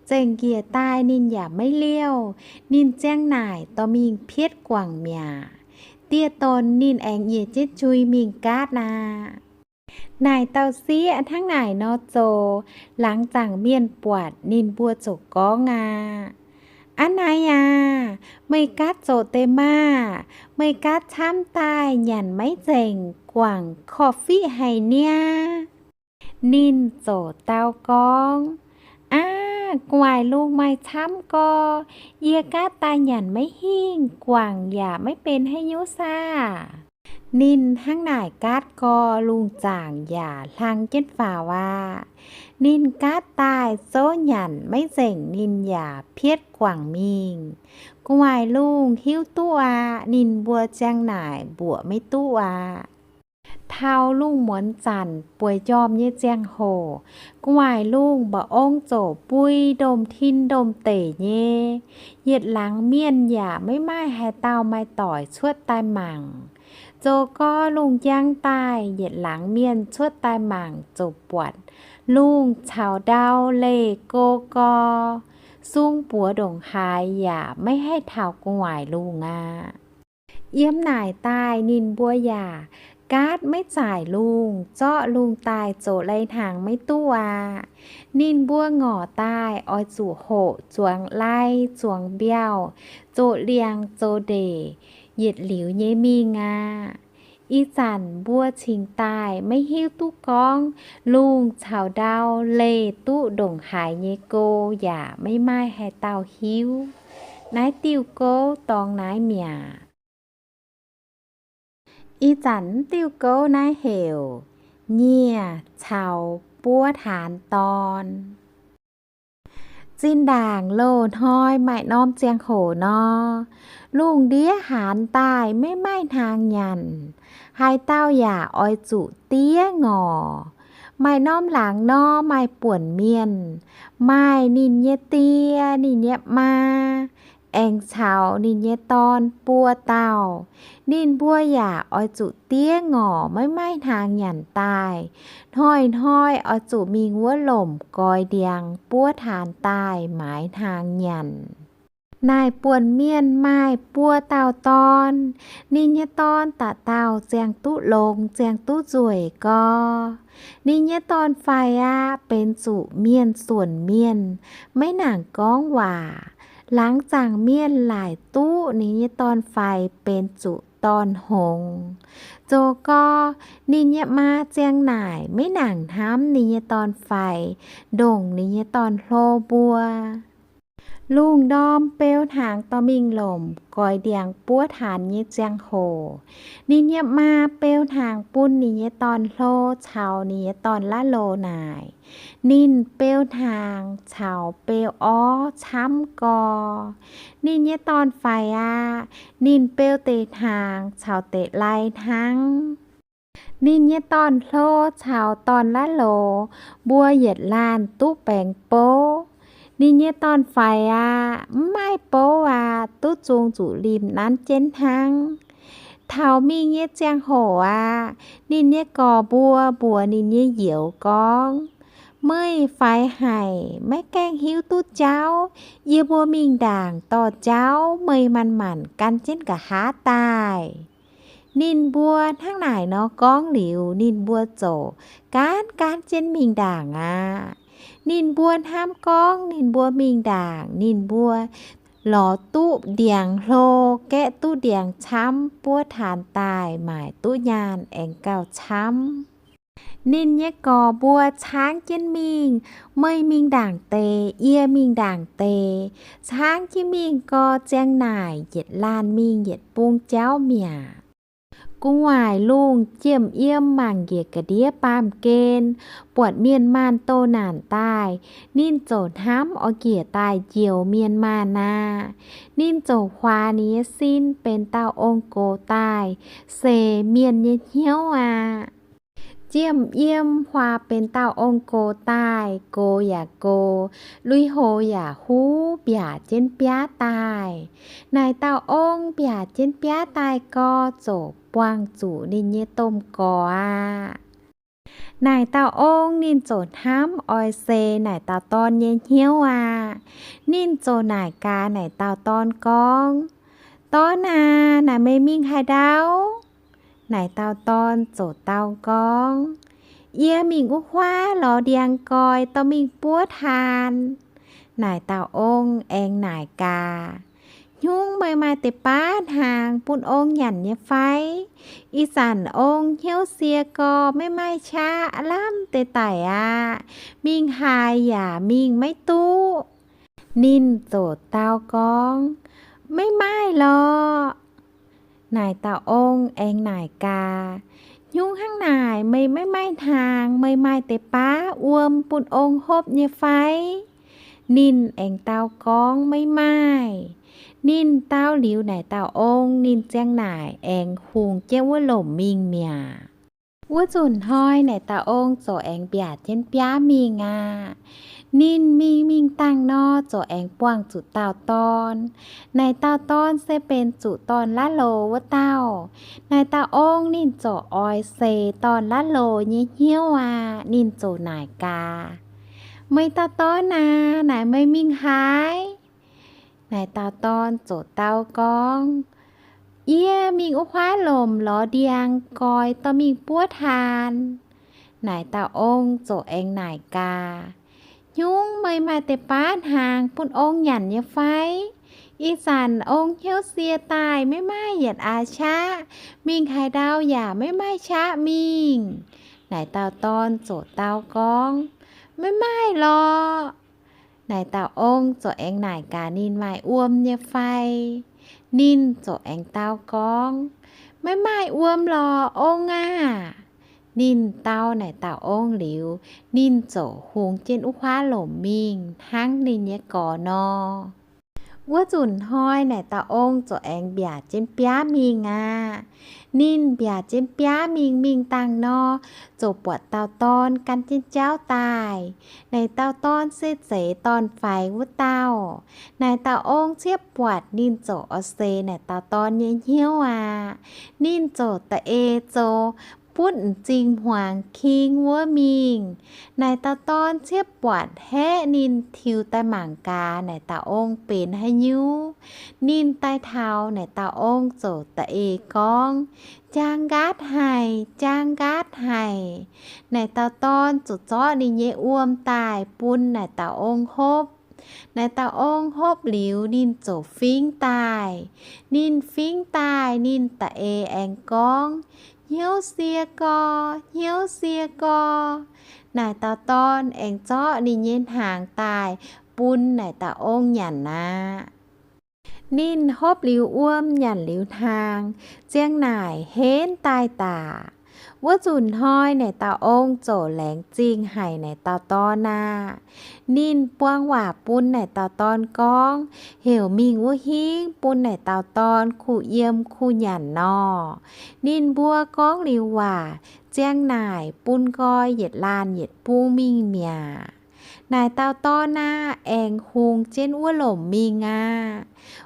Nzengc njiec daaih ninh yaac maiv liouh. Ninh ziang naaic dorh mingh pietv guangc mi'aqv. Dieh donx ninh aengx nyiex jienv jui mingh gaatv aqv. Naaic dauh sieqv hnangv naaic nor zoux, laangz zaangc mienh buatc ninh mbuo ziouc gorngv aqv, Aav naaiv aac, meih gaatv zoqc deix maah! Meih gaatv camv daaih nyanc maiv nzengc, guangc korv-fiqv haic niaa. Ninh ziouc dau gorngv, Aav, gu'nguaaic lungh maaih camv gau. Yie gaatv daaih nyanc maiv hingh, guangc yaac maiv benx haaix nyungc saah? Ninh hnangv naaic gaatv gau, lungh zaangc yaac hlang jienv faaux aqv. Ninh gaatv daaih zouv nyanc maiv nzengc ninh yaac pietv guangc mingh. Gu'nguaaic lungh hiuv duqv aqv. Ninh mbuo ziang naaic mbuoqc maiv duqv aqv. Taux lungh muonz zanc bueix njormh nyei ziangh hoc, gu'nguaaic lungh mba'ong ziouc mbui ndomh tin ndomh deic nyei. Yietc laangz mienh yaac maiv maaih haaix dauh maaih doic cuotv daaih mangc. Zoux gau lungh njang daaih, yietc laangz mienh cuotv daaih mangc ziouc buatc lungh caux ndau leih go gau, sung buoz ndongc haaix yaac maiv haih taux gu'nguaaic lungh aqv. Yiem naaic daaih ninh mbuo yaac gaatv maiv zaaic lungh, zorqv lungh daaih zoux lai-hnaangx maiv duqv aqv. Ninh mbuo ngorc daaih oix zuqc hoqc zuangx lai zuangx mbiauh, zoqc liangx zoux ndeic, yietc liuz nyei mingh aqv. Ih zanc mbuo cingx daaih maiv hiuv duqv gorngv lungh caux ndau leih duqv ndongc haaix nyei go yaac maiv maaih haaix dauh hiuv. Naaiv diuh gouv dorngx naaiv mi'aqv. Ih zanc diuh gouv naaiv heuc Nyieh caux Buov Taanx Dorn. Zinh ndaangc loz-hnoi maaih norm ziangh hoc nor, lungh ndiev haanz daaih maiv maaih hnaangx nyanc, haaix dauh yaac oix zuqc diev ngorc. Maaih norm laangz nor maaih buonc mienh, maaih ninh nyei die, ninh nyei maa, aengx caux ninh nyei dorn buo dauh. Ninh mbuo yaac oix zuqc diev ngorc maiv maaih hnaangx nyanc daaih. Hnoi-hnoi oix zuqc mingh wuov lomc goix ndiangx buov taanx daaih maaiz hnaangx nyanc. Naaic buonc mienh maaih buo dauh dorn. Ninh nyei dorn dauh dauh ziangh duqv longx, ziangh duqv nzueic gau. Ninh nyei dorn-faix aqv, benx zuqc mienh suonc mienh, maiv nangc gorngv waac. Laangz zaangc mienh laaic duqv ninh nyei dorn-faix benx zuqc dorn-hngongx. Zoux gau, ninh nyei maa ziang naaic maiv nangc hnamv ninh nyei dorn-faix, ndongc ninh nyei dorn-hlo mbuo. Lungh ndorm beu hnaangx dorh mingh lomc goix ndiangx buov taanx nyei ziangh hoc, ninh nyei maa beu hnaangx bun ninh nyei dorn-hlo caux ninh nyei dorn-la'loz naaic. Ninh beu hnaangx caux beu orv camv gau. Ninh nyei dorn-faix aqv, ninh beu deix hnaangx caux deix lai hnangv. Ninh nyei dorn-hlo caux dorn-la'loz mbuo yietc laanh duqv baengx bouv. Ninh nyei dorn-faix aqv, mv maaih bouv aqv, duqv zung zuqc limh nanv jienv hnangv. Taux mingh nyei ziangh hoc aqv, ninh nyei gorx mbuo mbuox ninh nyei njoux gorngv, Meih faix haic, maiv gaengh hiuv duqv jauv. Yie mbuo mingh ndaangc dorh jauv, meih manc-manc gan jienv nqa'haav daaih. Ninh mbuo hnangv naaic nor gorngv liuz, ninh mbuo ziouc gaanv gaanv jienv mingh ndaangc aqv. Ninh mbuo hnamv gorngv ninh mbuo mingh ndaangc, ninh mbuo lorz duqv ndiangx-hlo, gaeqv duqv ndiangx camv, buov taanx daaih maaic duqv nyaanh aengx gauh camv. Ninh nyei gorx mbuo caangv jienv mingh, Meih mingh ndaangc deix, yie mingh ndaangc deix. Caangv jienv mingh gau, ziang naaic yietc laanh mingh yietc bung jauv mi'aqv. Gu'nguaaic lungh jiem yiem mangc njiec ga'ndiev baamh gen, buatc mienh maanh doh naanc daaih, ninh ziouc hnamv oix njiec daaih njoux mienh maanh aqv. Ninh ziouc huaax ninh nyei sin benx dauh ong-gox daaih, seix mienh nyei hnyouv aqv. Jiem yiem huaax benx dauh ong-gox daaih, gox yaac gox, lui-houx yaac huv, mbiaac jienv biaav daaih. Naaic dauh ong mbiaac jienv biaav daaih gau, ziouc buangh zuqc ninh nyei domh gorx aqv. Naaic dauh ong ninh ziouc hnamv oix seix naaic dauh dorn nyei hnyouv aqv. Ninh ziouc naaic gaax naaic dauh dorn gorngv, Dorn aac, naaic meih mingh haaix ndau? Naaic dauh dorn ziouc dau gorngv, Yie mingh wuov huaav lorz ndiangx-goix dorh mingh buov taanx. Naaic dauh ong aengx naaic gaax, Hnyungv meih maaih deix baav hnaangx bun ong nyanc nyei fai? Ih zanc ong hnyouv sie gau, maiv maaih qaqv, lamh deix daic aqv. Mingh haaix yaac mingh maiv duqv. Ninh ziouc dau gorngv, Maiv maaih lorqc. Naaic dauh ong aengx naaic gaax, Hnyungv hnangv naaic meih maiv maaih hnaangx, meih maaih deix baav wuom bun ong hopv nyei fai? Ninh aengx dau gorngv, Maiv maaih. Ninh dau liuz naaic dauh ong, ninh ziang naaic aengx hungx jienv wuov lomc mingh mi'aqv. Wuov nzunc hnoi naaic dauh ong ziouc aengx mbiaac jienv biaav mingh aqv. Ninh mingh mingh dangh nor ziouc aengx buangh zuqc dauh dorn. Naaic dauh dorn se benx zuqc dorn-la'loh wuov dauh. Naaic dauh ong ninh ziouc oix seix dorn-la'loh nyei hnyouv aqv. Ninh ziouc naaic gaax, Meih dauh dorn aac, naaic meih mingh haaix? Naaic dauh dorn ziouc dau gorngv, Yie mingh wuov huaav lomc lorz ndiangx goix dorh mingh buov taan. Naaic dauh ong ziouc aengx naaic gaax, Nyungc meih maaih deix baav hnaangx bun ong nyanc nyei fai? Ih zanc ong hnyouv sie daaih maiv maaih yietc aax qaqv, mingh haaix ndau yaac maiv maaih qaqv mingh. Naaic dauh dorn ziouc dau gorngv, Maiv maaih lorqc. Naaic dauh ong ziouc aengx naaic gaax ninh maaih wuom nyei fai. Ninh ziouc aengx dau gorngv, Maiv maaih wuom lorqc, ong aah! Ninh dau naaic dauh ong liuz, ninh ziouc hungx jienv wuov huaav lomc mingh hnangv ninh nyei gorx nor. Wuov nzunc hnoi naaic dauh ong ziouc aengx mbiaac jienv biaav mingh aqv. Ninh mbiaac jienv biaav mingh mingh dangh nor, ziouc buatc dauh dorn gan jienv jauv daaih. Naaic dauh dorn se zeiz dorn-faix wuov dauh. Naaic dauh ong ciev buatc ninh ziouc oix seix naaic dauh dorn nyei hnyouv aqv. Ninh ziouc da'eix zoux butv m'zing hmuangx king wuov mingh. Naaic dauh dorn ciev buatc haeqv ninh tiux daaih mangc gaax naaic dauh ong benx haaix nyungc. Ninh daaih taux naaic dauh ong ziouc da'eix gorngv, Jaang nqaatv haic, jaang nqaatv haic. Naaic dauh dorn ziouc zorqv ninh nyei wuom daaih bun naaic dauh ong hopv. Naaic dauh ong hopv liuz ninh ziouc fingx daaih. Ninh fingx daaih ninh da'eix aengx gorngv, Hnyouv sie gor, hnyouv sie gor. Naaic dauh dorn aengx zorqv ninh nyei hnaangx daaih bun naaic dauh ong nyanc aqv. Ninh hopv liuz wuom nyanc liuz hnaangx, ziang naaic henv daaih daac. Wuov nzunc hnoi naaic dauh ong ziouc laengz zingh haic naaic dauh dorn aqv. Ninh buang waac bun naaic dauh dorn gorngv, heuc mingh wuov hingv bun naaic dauh dorn kuh yiem kuh nyanc nor. Ninh mbuo gorngv liuz waac, ziang naaic bun nqoi yietc laanh yietc bung mingh mi'aqv. Naaic dauh dorn aqv, aengx hungx jienv wuov lomc mingh aqv.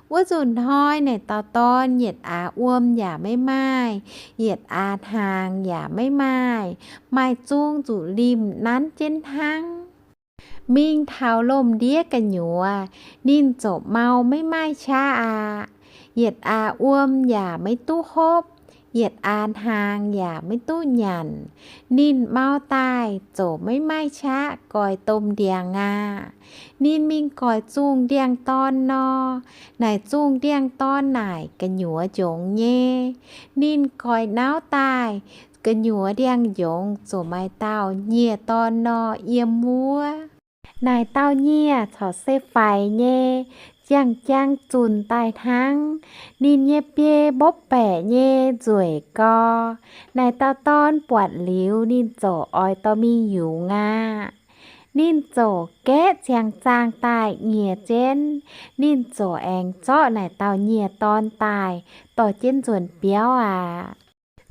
Wuov nzunc hnoi naaic dauh dorn yietc aax wuom yaac maiv maaih, yietc aax hnaangx yaac maiv maaih, maaih zung nzuqc limh nanv jienv hnangv. Mingh taux lomh ndiev gu'nyuoz, ninh ziouc mau maiv maaih qaqv aqv. Yietc aax wuom yaac maiv duqv hopv, yietc aax hnaangx yaac maiv duqv nyanc. Ninh mau daaih ziouc maiv maaih qaqv goix domh ndiangx aqv. Ninh mingh goix zungh ndiangx-dorn nor. Naaic zungh ndiangx-dorn naaic gu'nyuoz njongx nyei. Ninh goix nauv daaih, gu'nyuoz ndiangx-njongz ziouc maaih dauh nyieh-dorn nor yiem wuov. Naaic dauh nyieh corc se faix nyei, jang-jang zunc daaih hnangv. Ninh nyei biei mbopv baeqc nyei nzueic gor. Naaic dauh dorn buatc liuz ninh ziouc oix dorh mingh yungz aqv. Ninh ziouc gaeqv ziangx zaangh daaih nyieh jienv. Ninh ziouc aengx zorqv naaic dauh nyieh-dorn daaih dorh jienv nzuonx biauv aqv.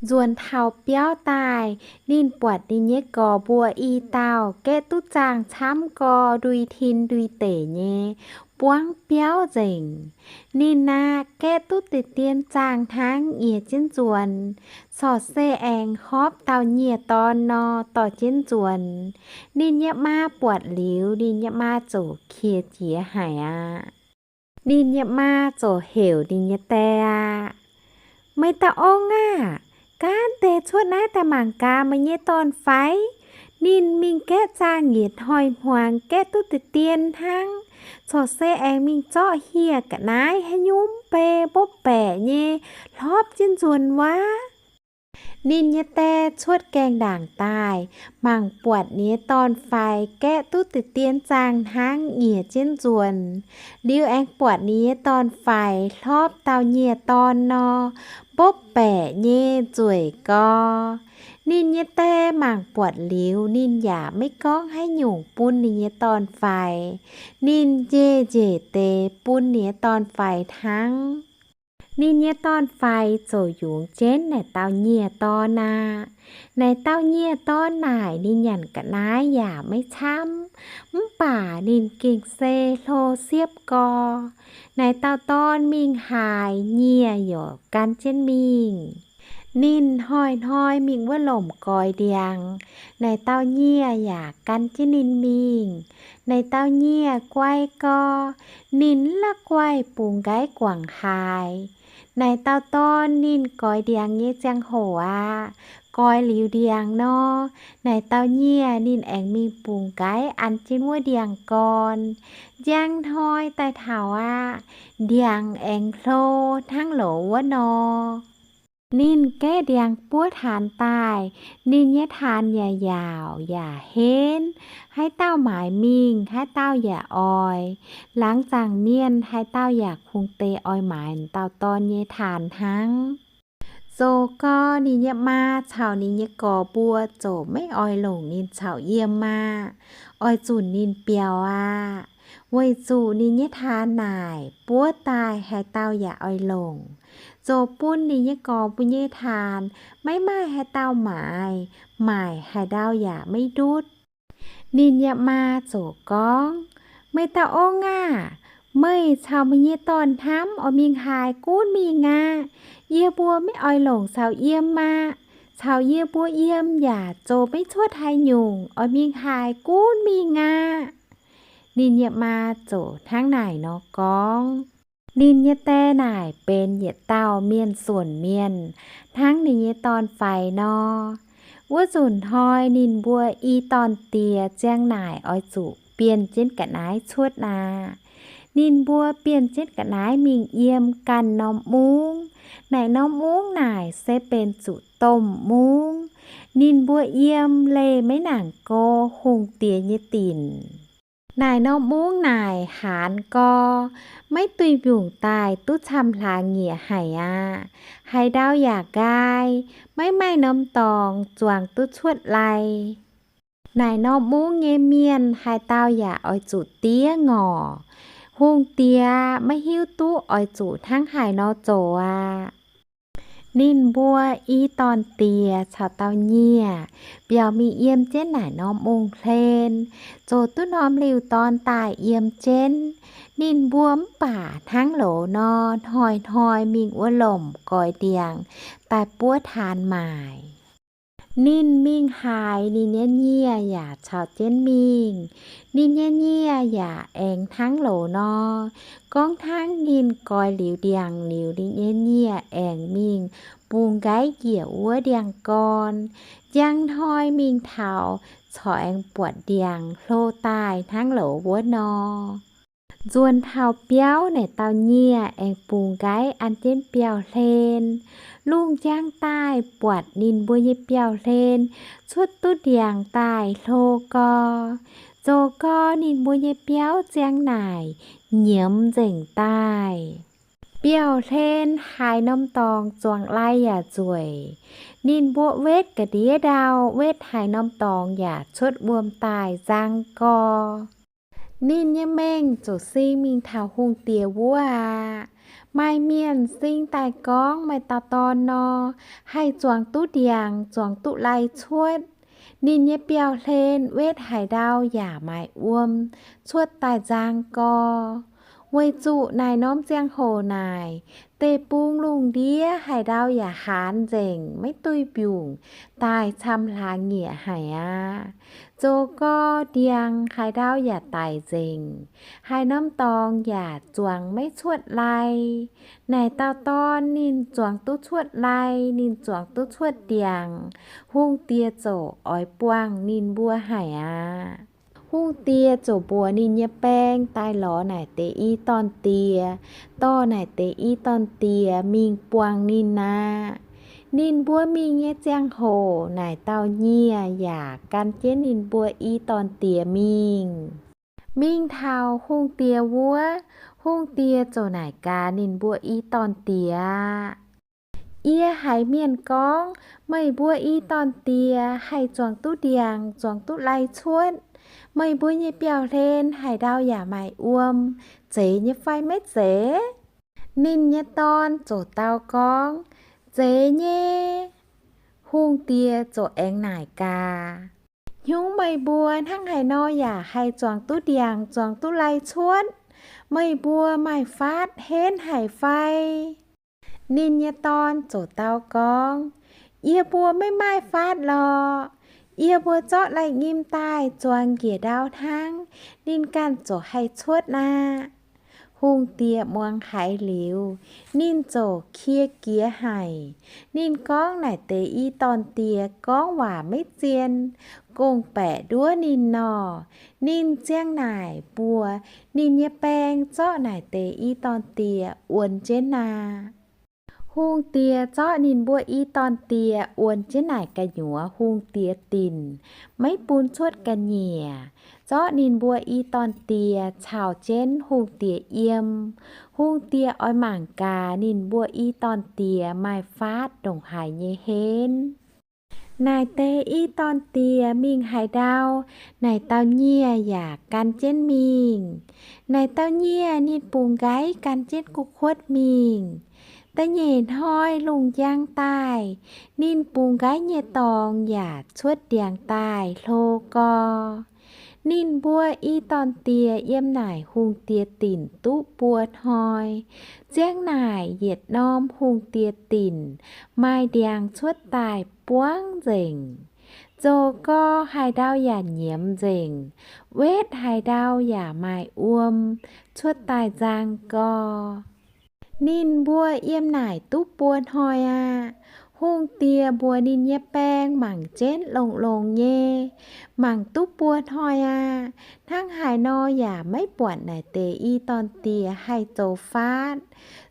Nzuonx taux biauv daaih, ninh buatc ninh nyei gorx mbuo i dauh gaeqv duqv zaangh camv gor, ndui tin ndui deic nyei, buangv biauv nzengc. Ninh aqv, gaeqv duqv deix dien zaangh hnangv nyieh jienv nzuonx, corc se aengx hopv dauh nyieh-dorn nor dorh jienv nzuonx. Ninh nyei maa buatc liuz, ninh nyei maa ziouc qiex jiez haic aqv. Ninh nyei maa ziouc heuc ninh nyei die aqv, Meih dauh ong aah! Gaanv deix cuotv naaiv daaih mangc gaax meih nyei dorn-faix. Ninh mingh gaeqv zaangh yietc hnoi-hmuangx gaeqv duqv deix dien hnangv, corc se aengx mingh zorqv hieh ga'naaiv haaix nyungc mbei mbopv baeqc nyei hlopv jienv nzuonx wuov. Ninh nyei die cuotv gaengh ndaangc daaih, mangc buatc ninh nyei dorn-faix gaeqv duqv deix dien zaangh hnangv nyieh jienv nzuonx. Liuz aengx buatc ninh nyei dorn-faix hlopv dauh nyieh-dorn nor, mbopv baeqc nyei nzueic gor. Ninh nyei die mangc buatc liuz, ninh yaac maiv gorngv haaix nyungc bun ninh nyei dorn-faix. Ninh njiec njiec deix bun ninh nyei dorn-faix hnangv. Ninh nyei dorn-faix ziouc yungz jienv naaic dauh nyieh-dorn aqv. Naaic dauh nyieh dorn naaic ninh nyanc ga'naaiv yaac maiv camv, mv baac ninh gengh se hlo siepv gau. Naaic dauh dorn mingh haaix, nyieh yaac gan jienv mingh. Ninh hnoi-hnoi mingh wuov lomc goix ndiangx, naaic dauh nyieh yaac gan jienv ninh mingh. Naaic dauh nyieh guai gau, ninh la'guaih bungx nqaiv guangc haaix. Naaic dauh dorn ninh goix ndiangx nyei ziangh hoc aqv, goix liuz ndiangx nor, naaic dauh nyieh ninh aengx mingh bungx nqaiv an jienv wuov ndiangx-gorn. Njang hnoi daaih taux aqv, ndiangx aengx hlo hnangv loz wuov nor. Ninh gaeqv ndiangx buov taanx daaih, ninh nyei taanx yaac yaauc yaac henv. Haaix dauh maaiz mingh, haaix dauh yaac oix. Laangz zaangc mienh haaix dauh yaac kungx deix oix maaiz dauh dorn nyei taanx hnangv. Zoux gau ninh nyei maa caux ninh nyei gorx mbuo ziouc maiv oix longc ninh caux yiem aqv. Oix zunc ninh biaux aqv. Weic zuqc ninh nyei taanx naaic buov daaih haaix dauh yaac oix longc, zoux bun ninh nyei gorx mbuo nyei taanx maiv maaih haaix dauh maaiz, maaic haaix ndau yaac maiv ndutv. Ninh nyei maa ziouc gorngv, Meih dauh ong aah! Meih caux meih nyei dorn hnamv oix mingh haaix gunv mingh aqv. Yie mbuo maiv oix longc caux yiem aqv. Caux yie mbuo yiem yaac zoux maiv cuotv haaix nyungc, oix mingh haaix gunv mingh aqv. Ninh nyei maa ziouc hnangv naaic nor gorngv. Ninh nyei die naaic benx yietc dauh mienh suonc mienh hnangv ninh nyei dorn-faix nor. Wuov nzunc hnoi ninh mbuo i dorn-diex ziang naaic oix zuqc bienh jienv ga'naaiv cuotv aqv. Ninh mbuo bienh jienv ga'naaiv mingh yiem ganh norm mungv. Naaic norm mungv naaic se benx zuqc domh mungv. Ninh mbuo yiem leih maiv nangc go hungh diex nyei dinc. Naaic norm mungv naaic haanz gau, maiv duih mbiungc daaih duqv camv hlaax nyiec haic aqv. Haaix ndau yaac nqaai, maiv maaih norm dorngx zuangx duqv cuotv lai. Naaic norm mungv nyei mienh haaix dauh yaac oix zuqc diev ngorc. Hungh diex maiv hiuv duqv oix zuqc hnangv haaix nor zoux aqv. Ninh mbuo i dorn-diex caux dauh nyieh biaux mingh yiem jienv naaic norm ong-hlen, zoux duqv norm liuh dorn daaih yiem jienv. Ninh mbuo mv baac hnangv loz nor hnoi-hnoi mingh wuov lomc goix ndiangx daaih buov taanx maaic. Ninh mingh haaix, ninh nyei nyieh yaac caux jienv mingh. Ninh nyei nyieh yaac aengx hnangv loz nor. Gorngv hnangv ninh goix liuz ndiangx liuz, ninh nyei nyieh aengx mingh bungx nqaiv njiec wuov ndiangx-gorn. Njang hnoi mingh taux, corc aengx buatc ndiangx hlo daaih hnangv loz wuov nor. Nzuonx taux biauv, naaic dauh nyieh aengx bungx nqaiv an jienv biauv-hlen. Lungh njang daaih buatc ninh mbuo nyei biauv-hlen cuotv duqv ndiangx daaih hlo gau. Zoux gau ninh mbuo nyei biauv ziang naaic nyiemz nzengc daaih. Biauv-hlen haaix norm dorngx zuangx lai yaac nzueic. Ninh mbuo wetv ga'ndiev ndau, wetv haaix norm dorngx yaac cuotv wuom daaih nzang gau. Ninh nyei mengh ziouc sing mingh taux hungh diex wuov aqv. Maaih mienh sing daaih gorngv maaih dauh dorn nor, haih zuangx duqv ndiangx, zuangx duqv lai cuotv. Ninh nyei biauv-hlen wetv haaix ndau yaac maaiz wuom cuotv daaih nzang gau. Weic zuqc naaic norm ziangh hoc naaic, deic-bung lungh ndiev haaix ndau yaac haanz nzengc, maiv duih mbiungc daaih camv hlaax nyiec haic aqv. Zoux gau ndiangx haaix ndau yaac daic nzengc, haaix norm dorngx yaac zuangx maiv cuotv lai. Naaic dauh dorn ninh zuangx duqv cuotv lai, ninh zuangx duqv cuotv ndiangx, hungh diex ziouc oix buangh ninh mbuo haic aqv. Hungh diex ziouc mbuox ninh nyei baeng daaih lorz naaic deix i dorn-diex, dorh naaic deix i dorn-diex mingh buangh ninh aqv. Ninh mbuo mingh nyei ziangh hoc naaic dauh nyieh yaac gan jienv ninh mbuo i dorn-diex mingh. Mingh taux hungh diex wuov, hungh diex ziouc naaic gaax ninh mbuo i dorn-diex aqv. Yie haiz mienh gorngv, meih mbuo i dorn-diex haih zuangx duqv ndiangx, zuangx duqv lai cuotv. Meih mbuo nyei biauv-hlen haaix ndau yaac maaiz wuom. Zeiz nyei fai maiv zeiz? Ninh nyei dorn ziouc dau gorngv, zeiz nyei. Hungh diex ziouc aengx naaic gaax, Hnyungv meih mbuo hnangv haaix nor yaac haih zuangx duqv ndiangx, zuangx duqv lai cuotv? Meih mbuo maaih faatv henv haic fai? Ninh nyei dorn ziouc dau gorngv, Yie mbuo maiv maaih faatv lorqc. Yie mbuo zorqv lai-nyim daaih zuangx njiec ndau hnangv, ninh ganh ziouc haih cuotv aqv. Hungh diex muangx haiz liuz, ninh ziouc kie jiex haic. Ninh gorngv naaic deix i dorn-diex gorngv waac maiv zien, gong-baeqc nduov ninh nor. Ninh ziang naaic mbuox ninh nyei baeng zorqv naaic deix i dorn-diex wuonx jienv aqv. Hungh diex zorqv ninh mbuo i dorn-diex wuonx jienv naaic gu'nyuoz hungh diex dinc, maiv bun cuotv ga'nyiec, zorqv ninh mbuo i dorn-diex caux jienv hungh diex yiem. Hungh diex oix mangc gaax ninh mbuo i dorn-diex maaih faatv ndongc haaix nyei henv. Naaic deix i dorn-diex mingh haaix ndau, naaic dauh nyieh yaac gan jienv mingh. Naaic dauh nyieh ninh bungx nqaiv gan jienv gu'kuotv mingh. Da'nyeic hnoi lungh njang daaih, ninh bungx nqaiv nyei dorngx yaac cuotv ndiangx daaih hlo gau. Ninh mbuo i dorn-diex yiem naaic hungh diex dinc duqv buo hnoi. Ziang naaic yietc norm hungh diex dinc maaih ndiangx cuotv daaih buangv nzengc. Zoux gau haaix ndau yaac nyiemz nzengc, wetv haaix ndau yaac maaih wuom cuotv daaih nzang gau. Ninh mbuo yiem naaic duqv buo hnoi aqv. Hungh diex mbuox ninh nyei baeng mangc jienv longx-longx nyei, mangc duqv buo hnoi aqv, hnangv haaix nor yaac maiv buatc naaic deix i dorn-diex haih zoux faatv.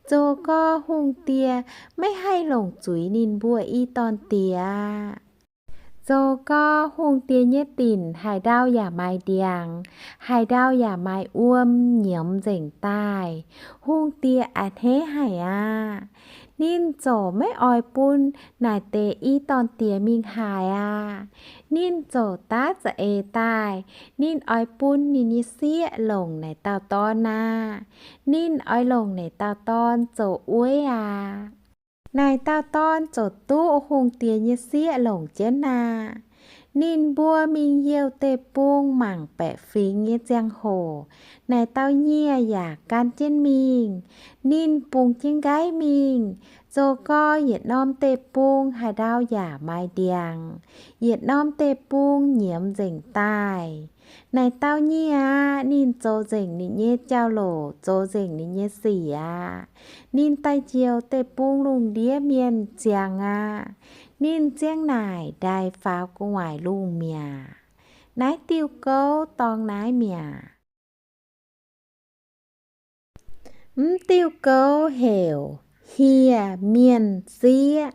Zoux gau hungh diex maiv haih longc zuiz ninh mbuo i dorn-diex aqv. Zoux gau hungh diex nyei dinc haaix ndau yaac maaih ndiangx, haaix ndau yaac maaih wuom nyiemz nzengc daaih. Hungh diex a'hneiv haic aqv. Ninh ziouc maiv oix bun naaic deix i dorn-diex mingh haaix aqv. Ninh ziouc daav za'eix daaih. Ninh oix bun ninh nyei sieqv longc naaic dauh dorn aqv. Ninh oix longc naaic dauh dorn zoux ueiv aqv. Naaic dauh dorn ziouc duqv hungh diex nyei sieqv longc jienv aqv. Ninh mbuo mingh youh deic-bung mangc baeqc fingx nyei ziangh hoc, naaic dauh nyieh yaac gan jienv mingh. Ninh bungx jienv nqaiv mingh, zoux gau yietc norm deic-bung haaix ndau yaac maaih ndiangx, yietc norm deic-bung nyiemz nzengc daaih. Naaic dauh nyieh aqv, ninh zoux nzengc ninh nyei jauv-louc, zoux nzengc ninh nyei sic aqv. Ninh daaih njoux deic-bung lungh ndiev mienh ziangx aqv. Ninh ziang naaic ndaix faaux gu'nguaaic lungh mi'aqv. Naaiv diuh gouv dorngx naaiv mi'aqv. Mv diuh gouv heuc Hieh Mienh Sieqv.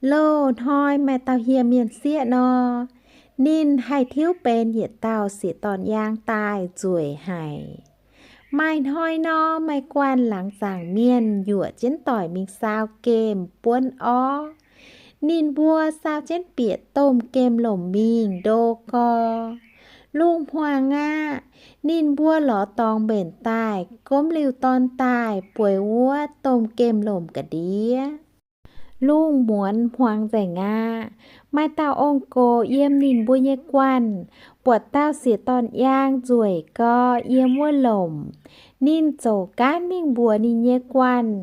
Loz-hnoi maaih dauh hieh mienh sieqv nor, ninh haih tiuv benx yietc dauh sieqv-dorn yaang daaih nzueic haic. Maaih hnoi nor, maaih guanh laangz zaangc mienh yuoqc jienv doic mingh saau gemh buonv orv. Ninh mbuo saau jienv bieqc domh gemh lomc mingh ndo gau. Lungh hmuangx aqv, ninh mbuo lorz dorngx mbenc daaih, gomv liuh dorn daaih, bueix wuov domh gemh lomc ga'ndiev. Lungh muonz hmuangx nzengc aqv, maaih dauh ong-gox yiem ninh mbuo nyei guanh, buatc dauh sieqv-dorn yaang nzueic gau yiem wuov lomc. Ninh ziouc gaanv mingh mbuox ninh nyei guanh.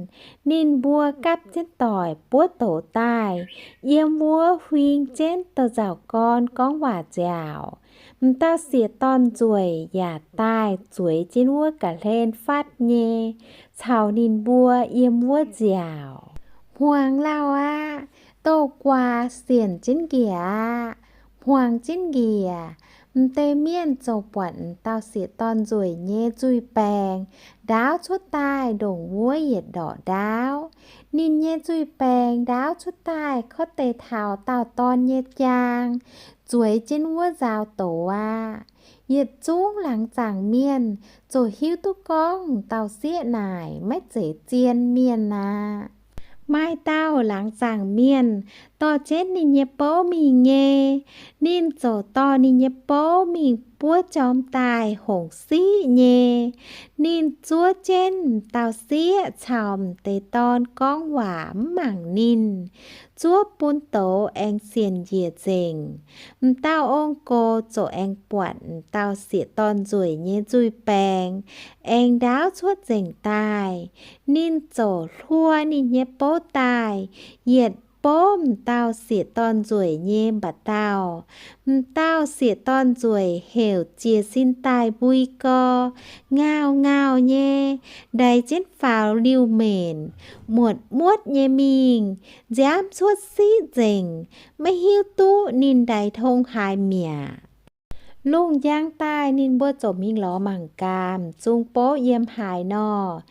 Ninh mbuo gapv jienv doic buov douz daaih, yiem wuov huing jienv douz-nzauc gorn gorngv waac nziaauc. M'dauh sieqv-dorn nzueic yaac daaih zueiz jienv wuov ga'hlen fatv nyei caux ninh mbuo yiem wuov nziaauc. Hmuangx lauh aqv, douz-guaax sienc jienv njiec aqv. Hmuangx jienv njiec, m'deix mienh ziouc buatc m'dauh sieqv-dorn nzueic nyei nzuih baengc ndaauv cuotv daaih ndongc wuov yietc ndorqc ndaauv. Ninh nyei nzuih baengc ndaauv cuotv daaih korv deix taux dauh dorn nyei jaang, zueiz jienv wuov nzaaux douz aqv. Yietc zungv laangz zaangc mienh ziouc hiuv duqv gorngv m'dauh sieqv naaic maiv zeiz zien mienh aqv. Maaih dauh laangz zaangc mienh dorh jienv ninh nyei bouv mingh nyei. Ninh ziouc dorh ninh nyei bouv mingh buov jorm daaih hongc siqv nyei. Ninh zuov jienv m'dauh sieqv caux m'deix dorn gorngv waac mv mangc ninh, zuov bun douz aengx sienc njiec nzengc. M'dauh ong-gox ziouc aengx buatc m'dauh sieqv-dorn nzueic nyei nzuih baengx aengx ndaauv cuotv nzengc daaih. Ninh ziouc hluo ninh nyei bouv daaih, yietc bouv m'dauh sieqv-dorn nzueic nyei mba'dauh. M'dauh sieqv-dorn nzueic heuc jiez sin daaih mbui gor, ngauh ngauh nyei, ndaix jienv faaux liuh menc, muotc muotv nyei mingh, nziaamv cuotv siqv nzengc, maiv hiuv duqv ninh ndaix tong haaix mi'aqv. Lungh njang daaih ninh mbuo ziouc mingh lorz mangc gaax m'zung bouv yiem haaix nor.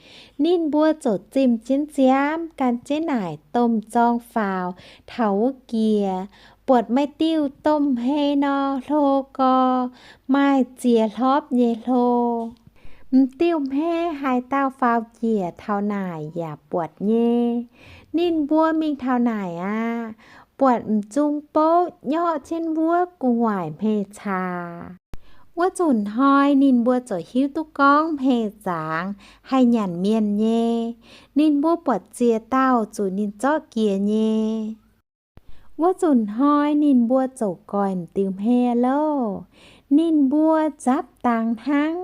Ninh mbuo ziouc zimh jienv nziaamv gan jienv naaic domh zorng faaux taux wuov jiex, buatc maaih diuh domh hmei nor hlo gor, maaih ziex hlopv nyei hlo. M'diuh hmei haaix dauh faaux njiec taux naaic yaac buatc nyei. Ninh mbuo mingh taux naaic aqv, buatc m'zung bouv nyorqv jienv wuov gu'nguaaic hmei caax. Wuov nzunc hnoi ninh mbuo ziouc hiuv duqv gorngv hmei zaangz haih nyanc mienh nyei. Ninh mbuo buatc ziex dauh zuqc ninh zorqv jiex nyei. Wuov nzunc hnoi ninh mbuo ziouc goiv m'diuh hmei louh. Ninh mbuo nzapv dangx hnangv,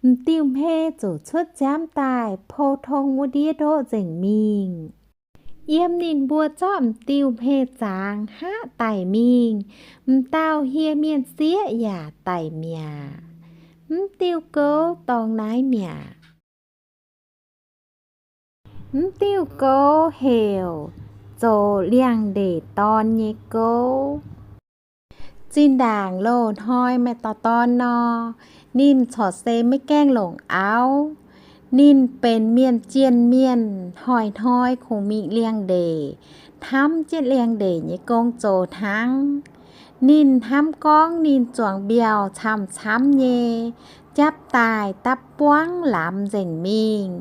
m'diuh hmei ziouc cuotv nziaamv daaih pou tong wuov ndiev ndoqv nzengc mingh. Yiem ninh mbuo zorqv m'diuh hmei zaangz hngaqv daic mingh, m'dauh hieh mienh sieqv yaac daic mi'aqv. Mv diuh gouv dorngx naaiv mi'aqv. Mv diuh gouv heuc zoux liangx ndeic dorn nyei gouv. Zinh ndaangc loz-hnoi maaih dauh dorn nor, ninh corc se maiv gaengh longc auv. Ninh benx mienh jienh mienh, hnoi-hnoi kungx mingh liangx ndeic, hnamv jienv liangx ndeic nyei gong zoux hnangv. Ninh hnamv gorngv ninh zuangx mbiauh camv-camv nyei, japv daaih dapv buangv lamz nzengc mingh,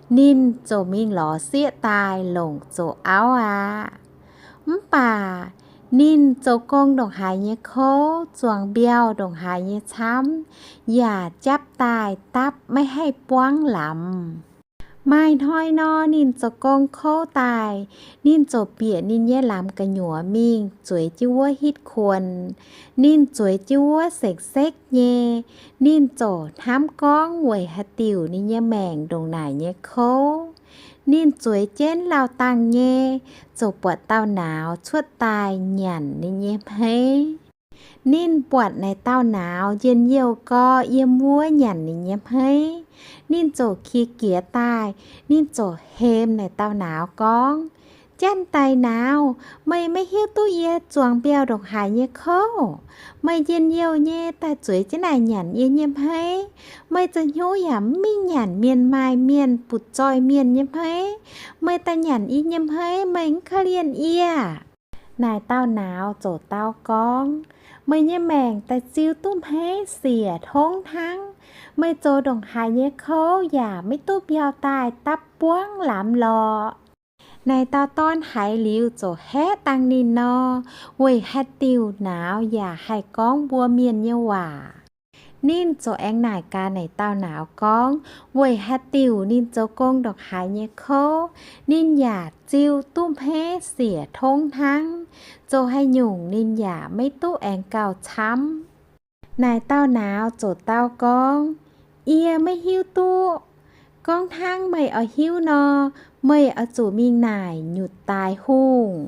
ninh ziouc mingh lorz sieqv daaih longc zoux auv aqv. Mv baac ninh zoux gong ndongc haaix nyei kouv, zuangx mbiauh ndongc haaix nyei camv, yaac japv daaih dapv maiv haih buangv lamz. Maaih hnoi nor, ninh zoux gong kouv daaih, ninh ziouc bieqc ninh nyei lamz gu'nyuoz mingh zueiz jienv wuov hitv kuonx. Ninh zueiz jienv wuov sekv-sekv nyei. Ninh ziouc hnamv gorngv weic haaix diuc ninh nyei maengc ndongc naaic nyei kouv. Ninh zueiz jienv lauh dangh nyei, ziouc buatc dauh nauz cuotv daaih nyanc ninh nyei hmeiv. Ninh buatc naaic dauh nauz njien-youh gau yiem wuov nyanc ninh nyei hmeiv. Ninh ziouc qiex jiez daaih, ninh ziouc hemx naaic dauh nauz gorngv, Janx-daic nauz, meih maiv hiuv duqv yie zuangx mbiauh ndongc haaix nyei kouv? Meih njien-youh nyei daaih zueiz jienv naaic nyanc yie nyei hmeiv. Meih zoux hnyouv yaac mv mingh nyanc mienh maaih mienh butv-zoih mienh nyei hmeiv. Meih daaih nyanc yie nyei hmeiv, meih mv korv-lienh yie. Naaic dauh nauz ziouc dau gorngv, Meih nyei maengc daaih ziux duqv hmeiv siec tongv hnangv. Meih zoux ndongc haaix nyei kouv yaac maiv duqv mbiauh daaih dapv buangv lamz lorqc. Naaic dauh dorn haiz liuz ziouc haeqv dangh ninh nor, weic haaix diuc nauz yaac haih gorngv mbuo mienh nyei waac. Ninh ziouc aengx naaic gaax naaic dauh nauz gorngv, weic haaix diuc ninh zoux gong ndongc haaix nyei kouv, ninh yaac ziux duqv hmeiv siec tongv hnangv, zoux haaix nyungc ninh yaac maiv duqv aengx gauh camv. Naaic dauh nauz ziouc dau gorngv, Yie maiv hiuv duqv. Gorngv hnangv meih oix hiuv nor, meih oix zuqc mingh naaic nyutc daaix hungh.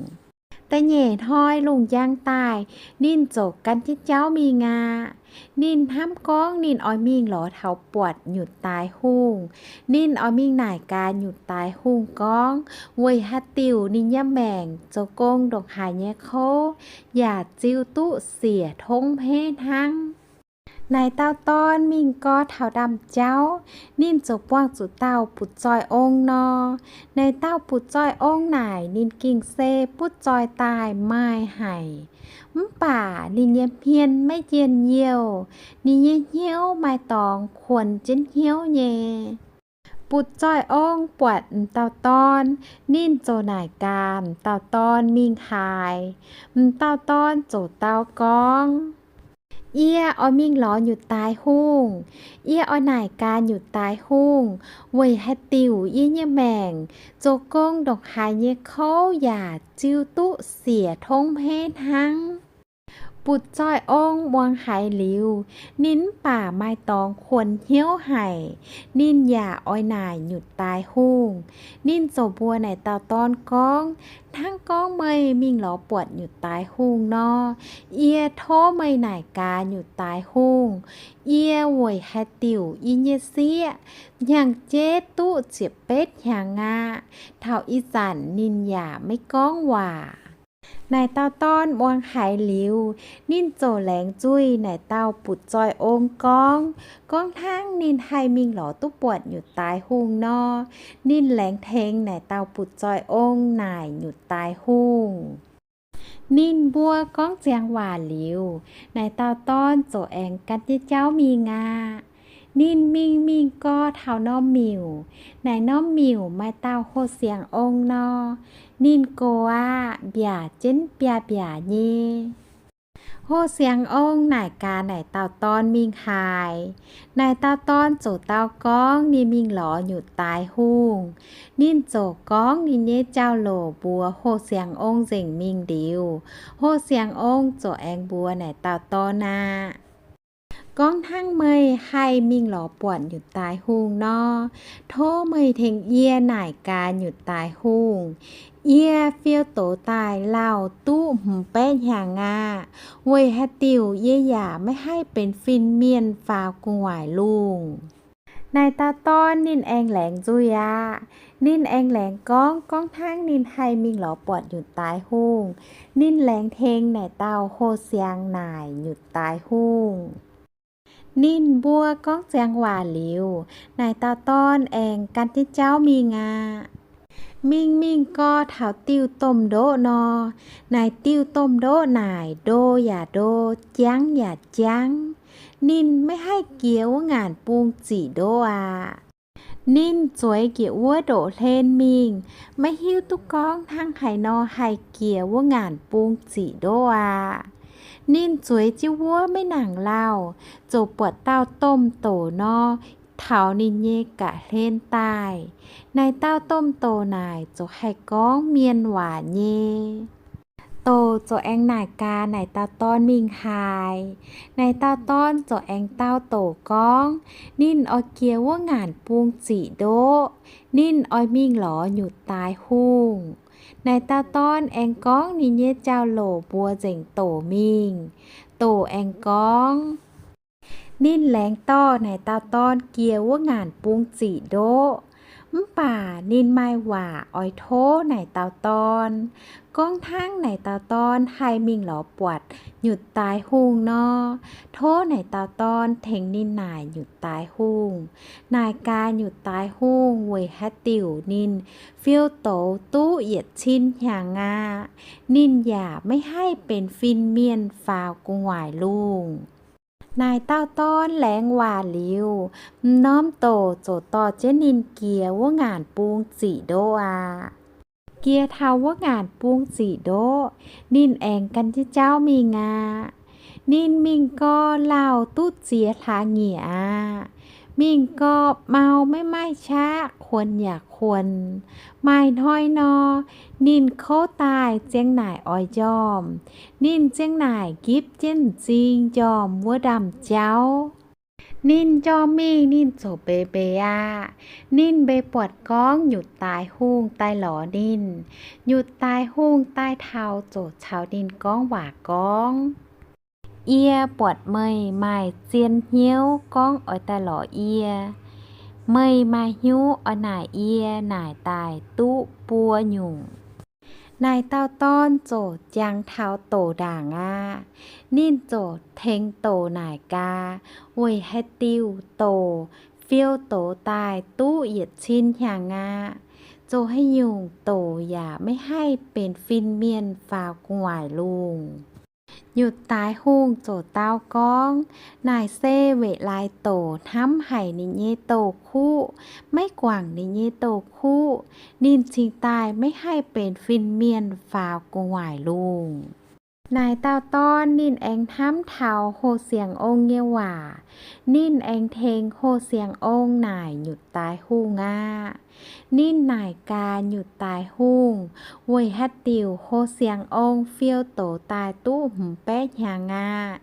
Da'nyeic hnoi lungh njang daaih, ninh ziouc gan jienv jauv mingh aqv. Ninh hnamv gorngv ninh oix mingh lorz taux buatc nyutc daaix hungh. Ninh oix mingh naaic gaax nyutc daaix hungh gorngv, weic haaix diuc ninh nyei maengc zoux gong ndongc haaix nyei kouv yaac ziux duqv siec tongv hmeiv hnangv. Naaic dauh dorn mingh gau taux ndaamv-jauv, ninh ziouc buangh zuqc dauh butv-zoih ong nor. Naaic dauh butv-zoih ong naaic ninh gengh se butv-zoih daaih maaih haic, mv baac ninh nyei hmien maiv njien-youh, ninh nyei hnyouv maaih dorngx kuonx jienv hnyouv nyei. Butv-zoih ong buatc m'dauh dorn, ninh ziouc naaic gaax m'dauh dorn mingh haaix. M'dauh dorn ziouc dau gorngv, Yie oix mingh lorz nyutc daaix hungh. Yie oix naaic gaax nyutc daaix hungh weic haaix diuc yie nyei maengc zoux gong ndongc haaix nyei kouv yaac ziu duqv siec tongv hmeiv hnangv. Butv-zoih ong muangx haiz liuz, ninh mv baac maaih dorngx kuonx hnyouv haic. Ninh yaac oix naaic nyutc daaix hungh. Ninh ziouc mbuox naaic dauh dorn gorngv, Hnangv gorngv meih mingh lorz buatc nyutc daaix hungh nor, yie tov meih naaic gaax nyutc daaix hungh. Yie weic haaix diuc yie nyei sieqv hnyangx-jeiv duqv ziepc betv hnyangx aqv. Taux ih zanc ninh yaac maiv gorngv waac. Naaic dauh dorn muangx haiz liuz, ninh ziouc laengz nzuih naaic dauh butv-zoih ong gorngv, gorngv hnangv ninh haih mingh lorz duqv buatc nyutc daaix hungh nor, ninh laengz tengx naaic dauh butv-zoih ong naaic nyutc daaix hungh. Ninh mbuo gorngv ziangx waac liuz, naaic dauh dorn ziouc aengx gan jienv jauv mingh aqv. Ninh mingh mingh gau taux norm miuc. Naaic norm miuc maaih dauh hoh siangx ong nor. Ninh gox aqv, mbiaac jienv biaav-mbiaac nyei. Hoh siangx ong naaic gaax naaic dauh dorn mingh haaix. Naaic dauh dorn ziouc dau gorngv ninh mingh lorz nyutc daaix hungh. Ninh ziouc gorngv ninh nyei jauv-louc mbuox hoh siangx ong nzengc mingh liuz, hoh siangx ong ziouc aengx mbuox naaic dauh dorn aqv, gorngv hnangv meih haih mingh lorz buatc nyutc daaix hungh nor, tov meih tengx yie naaic gaax nyutc daaix hungh. Yie fiou douz daaih lauh duqv hmz baeqv hnyangx aqv. Weic haaix diuc yie yaac maiv haih benx fin-mienh faaux gu'nguaaic lungh. Naaic dauh dorn ninh aengx laengz nzuih aqv. Ninh aengx laengz gorngv, gorngv hnangv ninh haih mingh lorz buatc nyutc daaix hungh. Ninh laengz tengx naaic dauh hoh siangx naaic nyutc daaix hungh. Ninh mbuo gorngv ziangx waac liuz, naaic dauh dorn aengx gan jienv jauv mingh aqv. Mingh mingh gau taux diuh domh ndoqv nor, naaic diuh domh ndoqv naaic ndo yaac ndo, jangv yaac jangv. Ninh maiv haih jiex wuov ngaanc bung ziqc ndoqv aqv. Ninh zueiz njiec wuov ndoqv hlen mingh, maiv hiuv duqv gorngv hnangv haaix nor haih jiex wuov ngaanc bung ziqc ndoqv aqv. Ninh zueiz jienv wuov maiv nangc lauh, ziouc buatc dauh domh doc nor, taux ninh nyei ga'hlen daaih. Naaic dauh domh doc naaic ziouc haih gorngv mienh waac nyei. Doc ziouc aengx naaic gaax naaic dauh dorn mingh haaix. Naaic dauh dorn ziouc aengx dau doc gorngv, ninh oix jiex wuov ngaanc bung ziqc ndoqv. Ninh oix mingh lorz nyutc daaix hungh. Naaic dauh dorn aengx gorngv ninh nyei jauv-louc mbuox nzengc doc mingh. Doc aengx gorngv, ninh laengz dorh naaic dauh dorn jiex wuov ngaanc bung ziqc ndoqv. Mv baac ninh maaih waac oix tov naaic dauh dorn. Gorngv hnangv naaic dauh dorn haih mingh lorz buatc nyutc daaix hungh nor, tov naaic dauh dorn tengx ninh naaic nyutc daaix hungh. Naaic gaax nyutc daaix hungh weic haaix diuc ninh fiou douz duqv yietc cin hnyangx aqv. Ninh yaac maiv haih benx fin-mienh faaux gu'nguaaic lungh. Naaic dauh dorn laengz waac liuz, m'norm doc ziouc dorh jienv ninh jiex wuov ngaanc bung ziqc ndoqv aqv. Jiex taux wuov ngaanc bung ziqc ndoqv, ninh aengx gan jienv jauv mingh aqv. Ninh mingh gau lauh duqv ziex hlaax nyieqc aqv. Mingh gau mau maiv maaih qaqv, kuonx yaac kuonx. Maaih hnoi nor, ninh kouv daaih ziang naaic oix njormh. Ninh ziang naaic nqipv jienv m'zing njormh wuov ndaamv-jauv. Ninh njormh mingh ninh ziouc mbeix mbeix aqv. Ninh mbeix buatc gorngv nyutc daaix hungh daaih lorz ninh. Nyutc daaix hungh daaih taux ziouc caux ninh gorngv waac gorngv, Yie buatc meih maaih zien hnyouv gorngv oix daaih lorz yie. Meih maaih hnyouv oix naaic yie naaic daaih duqv buo nyungc. Naaic dauh dorn ziouc jangx taux doc ndaangc aqv. Ninh ziouc tengx doc naaic gaax, weic haaix diuc doc fiou douz daaih duqv yietc cin hnyangx aqv. Zoux haaix nyungc doc yaac maiv haih benx fin-mienh faaux gu'nguaaic lungh. Nyutc daaix hungh ziouc dau gorngv, naaic se weic laaix doc hnamv haic ninh nyei douz-kuqv, maiv guangc ninh nyei douz-kuqv, ninh cingx daaih maiv haih benx fin-mienh faaux gu'nguaaic lungh. Naaic dauh dorn ninh aengx hnamv taux Hoh Siangx Ong nyei waac. Ninh aengx tengx Hoh Siangx Ong naaic Nyutc Daaix Hungh aqv. Ninh naaic gaax Nyutc Daaix Hungh, weic haaix diuc Hoh Siangx Ong fiou douz daaih duqv hmz baeqv hnyangx aqv,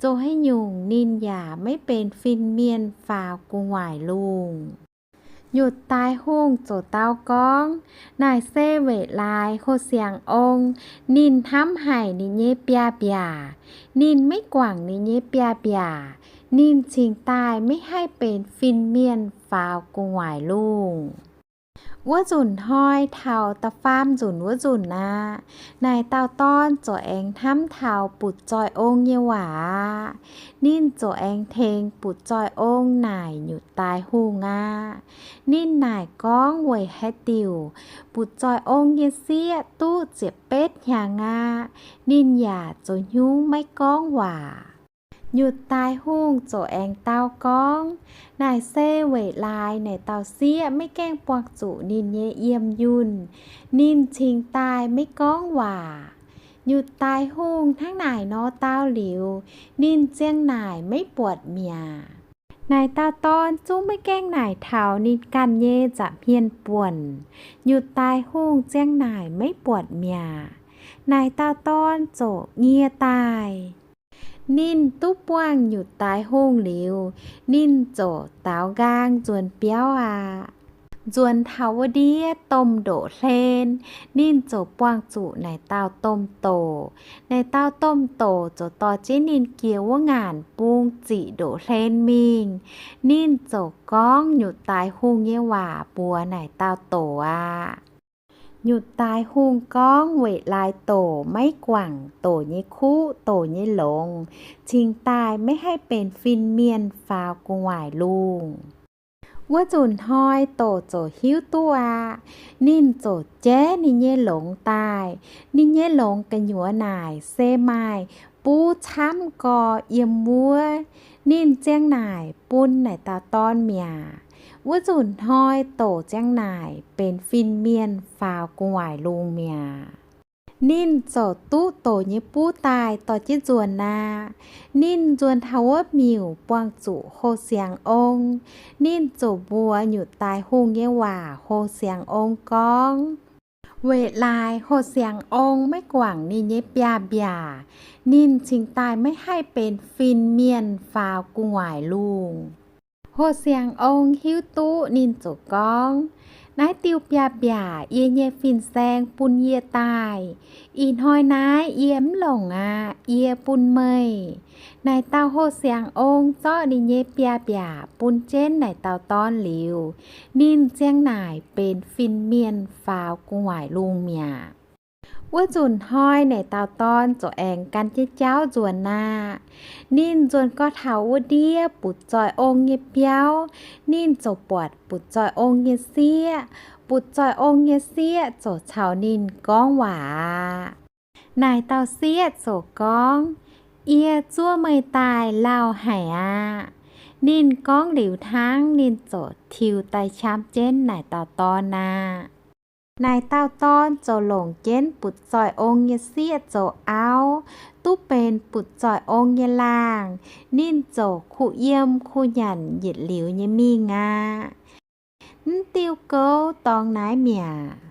zoux haaix nyungc ninh yaac maiv benx fin-mienh faaux gu'nguaaic lungh. Nyutc Daaix Hungh ziouc dau gorngv, naaic se weic laaix Hoh Siangx Ong ninh hnamv haic ninh nyei biaa mbiaac. Ninh maiv guangc ninh nyei biaa mbiaac, ninh cingx daaih maiv haih benx fin-mienh faaux gu'nguaaic lungh. Wuov nzunc hnoi taux da'faam nzunc wuov nzunc aqv. Naaic dauh dorn ziouc aengx hnamv taux Butc Zoih Ong nyei waac aqv. Ninh ziouc aengx tengx Butc Zoih Ong naaic Nyutc Daaix Hungh aqv. Ninh naaic gorngv weic haaix diuc Butc Zoih Ong nyei sieqv duqv ziepc betv hnyangx aqv, ninh yaac zoux hnyungv maiv gorngv waac. Nyutc Daaix Hungh ziouc aengx dau gorngv, naaic se weic laaix naaic dauh sieqv maiv gaengh buangh zuqc ninh nyei yiem yunh, ninh cingx daaih maiv gorngv waac. Nyutc Daaix Hungh hnangv naaic nor dau liuz, ninh ziang naaic maiv buatc mi'aqv. Naaic dauh dorn zungv maiv gaengh naaic taux ninh ganh nyei nza'hmien buonc. Nyutc Daaix Hungh ziang naaic maiv buatc mi'aqv. Naaic dauh dorn ziouc nyie daaih. Ninh duqv buangh Nyutc Daaix Hungh liuz, ninh ziouc daaux nqaang nzuonx biauv aqv. Nzuonx taux wuov ndiev domh ndoqv-hlen, ninh ziouc buangh zuqc naaic dauh domh doc. Naaic dauh domh doc ziouc dorh jienv ninh jiex wuov ngaanc bung ziqc ndoqv-hlen mingh. Ninh ziouc gorngv Nyutc Daaix Hungh nyei waac mbuox naaic dauh doc aqv. Nyutc Daaix Hungh gorngv weic laaix doc maiv guangc doc nyei kuv, doc nyei longx, cingx daaih maiv haih benx fin-mienh faaux gu'nguaaic lungh. Wuov nzunc hnoi doc ziouc hiuv duqv aqv. Ninh ziouc jaiv ninh nyei longx daaih. Ninh nyei longx gu'nyuoz naaic se maaih buv camv gorx yiem wuov. Ninh ziang naaic bun naaic dauh dorn mi'aqv. Wuov nzunc hnoi doc ziang naaic benx fin-mienh faaux gu'nguaaic lungh mi'aqv. Ninh ziouc duqv doc nyei buv daaih dorh jienv nzuonx aqv. Ninh nzuonx taux wuov miuc buangh zuqc Hoh Siangx Ong. Ninh ziouc mbuox Nyutc Daaix Hungh nyei waac Hoh Siangx Ong gorngv, weic laaix Hoh Siangx Ong maiv guangc ninh nyei biaa mbiaac, ninh cingx daaih maiv haih benx fin-mienh faaux gu'nguaaic lungh. Hoh Siangx Ong hiuv duqv ninh ziouc gorngv, naaiv diuh biaa mbiaac yie nyei fin-saeng bun yie daaih. Ih hnoi naaiv yie mv longc aqv, yie bun meih. Naaic dauh Hoh Siangx Ong zorqv ninh nyei biaa mbiaac bun jienv naaic dauh dorn liuz, ninh ziang naaic benx fin-mienh faaux gu'nguaaic lungh mi'aqv. Wuov nzunc hnoi naaic dauh dorn ziouc aengx gan jienv jauv nzuonx aqv. Ninh nzuonx gorx taux wuov ndiev Butc Zoih Ong nyei biauv. Ninh ziouc buatc Butc Zoih Ong nyei sieqv. Butc Zoih Ong nyei sieqv ziouc caux ninh gorngv waac aqv. Naaic dauh sieqv ziouc gorngv, yie zuov meih daaih lauh haic aqv. Ninh gorngv liuz hnangv, ninh ziouc tiux daaih qam jienv naaic dauh dorn aqv. Naaic dauh dorn ziouc longc jienv Butc Zoih Ong nyei sieqv zoux auv, duqv benx Butc Zoih Ong nyei laangh. Ninh ziouc kuh yiem kuh nyanc yietc liuz nyei mingh aqv. Mv diuh gouv dorngx naaiv mi'aqv.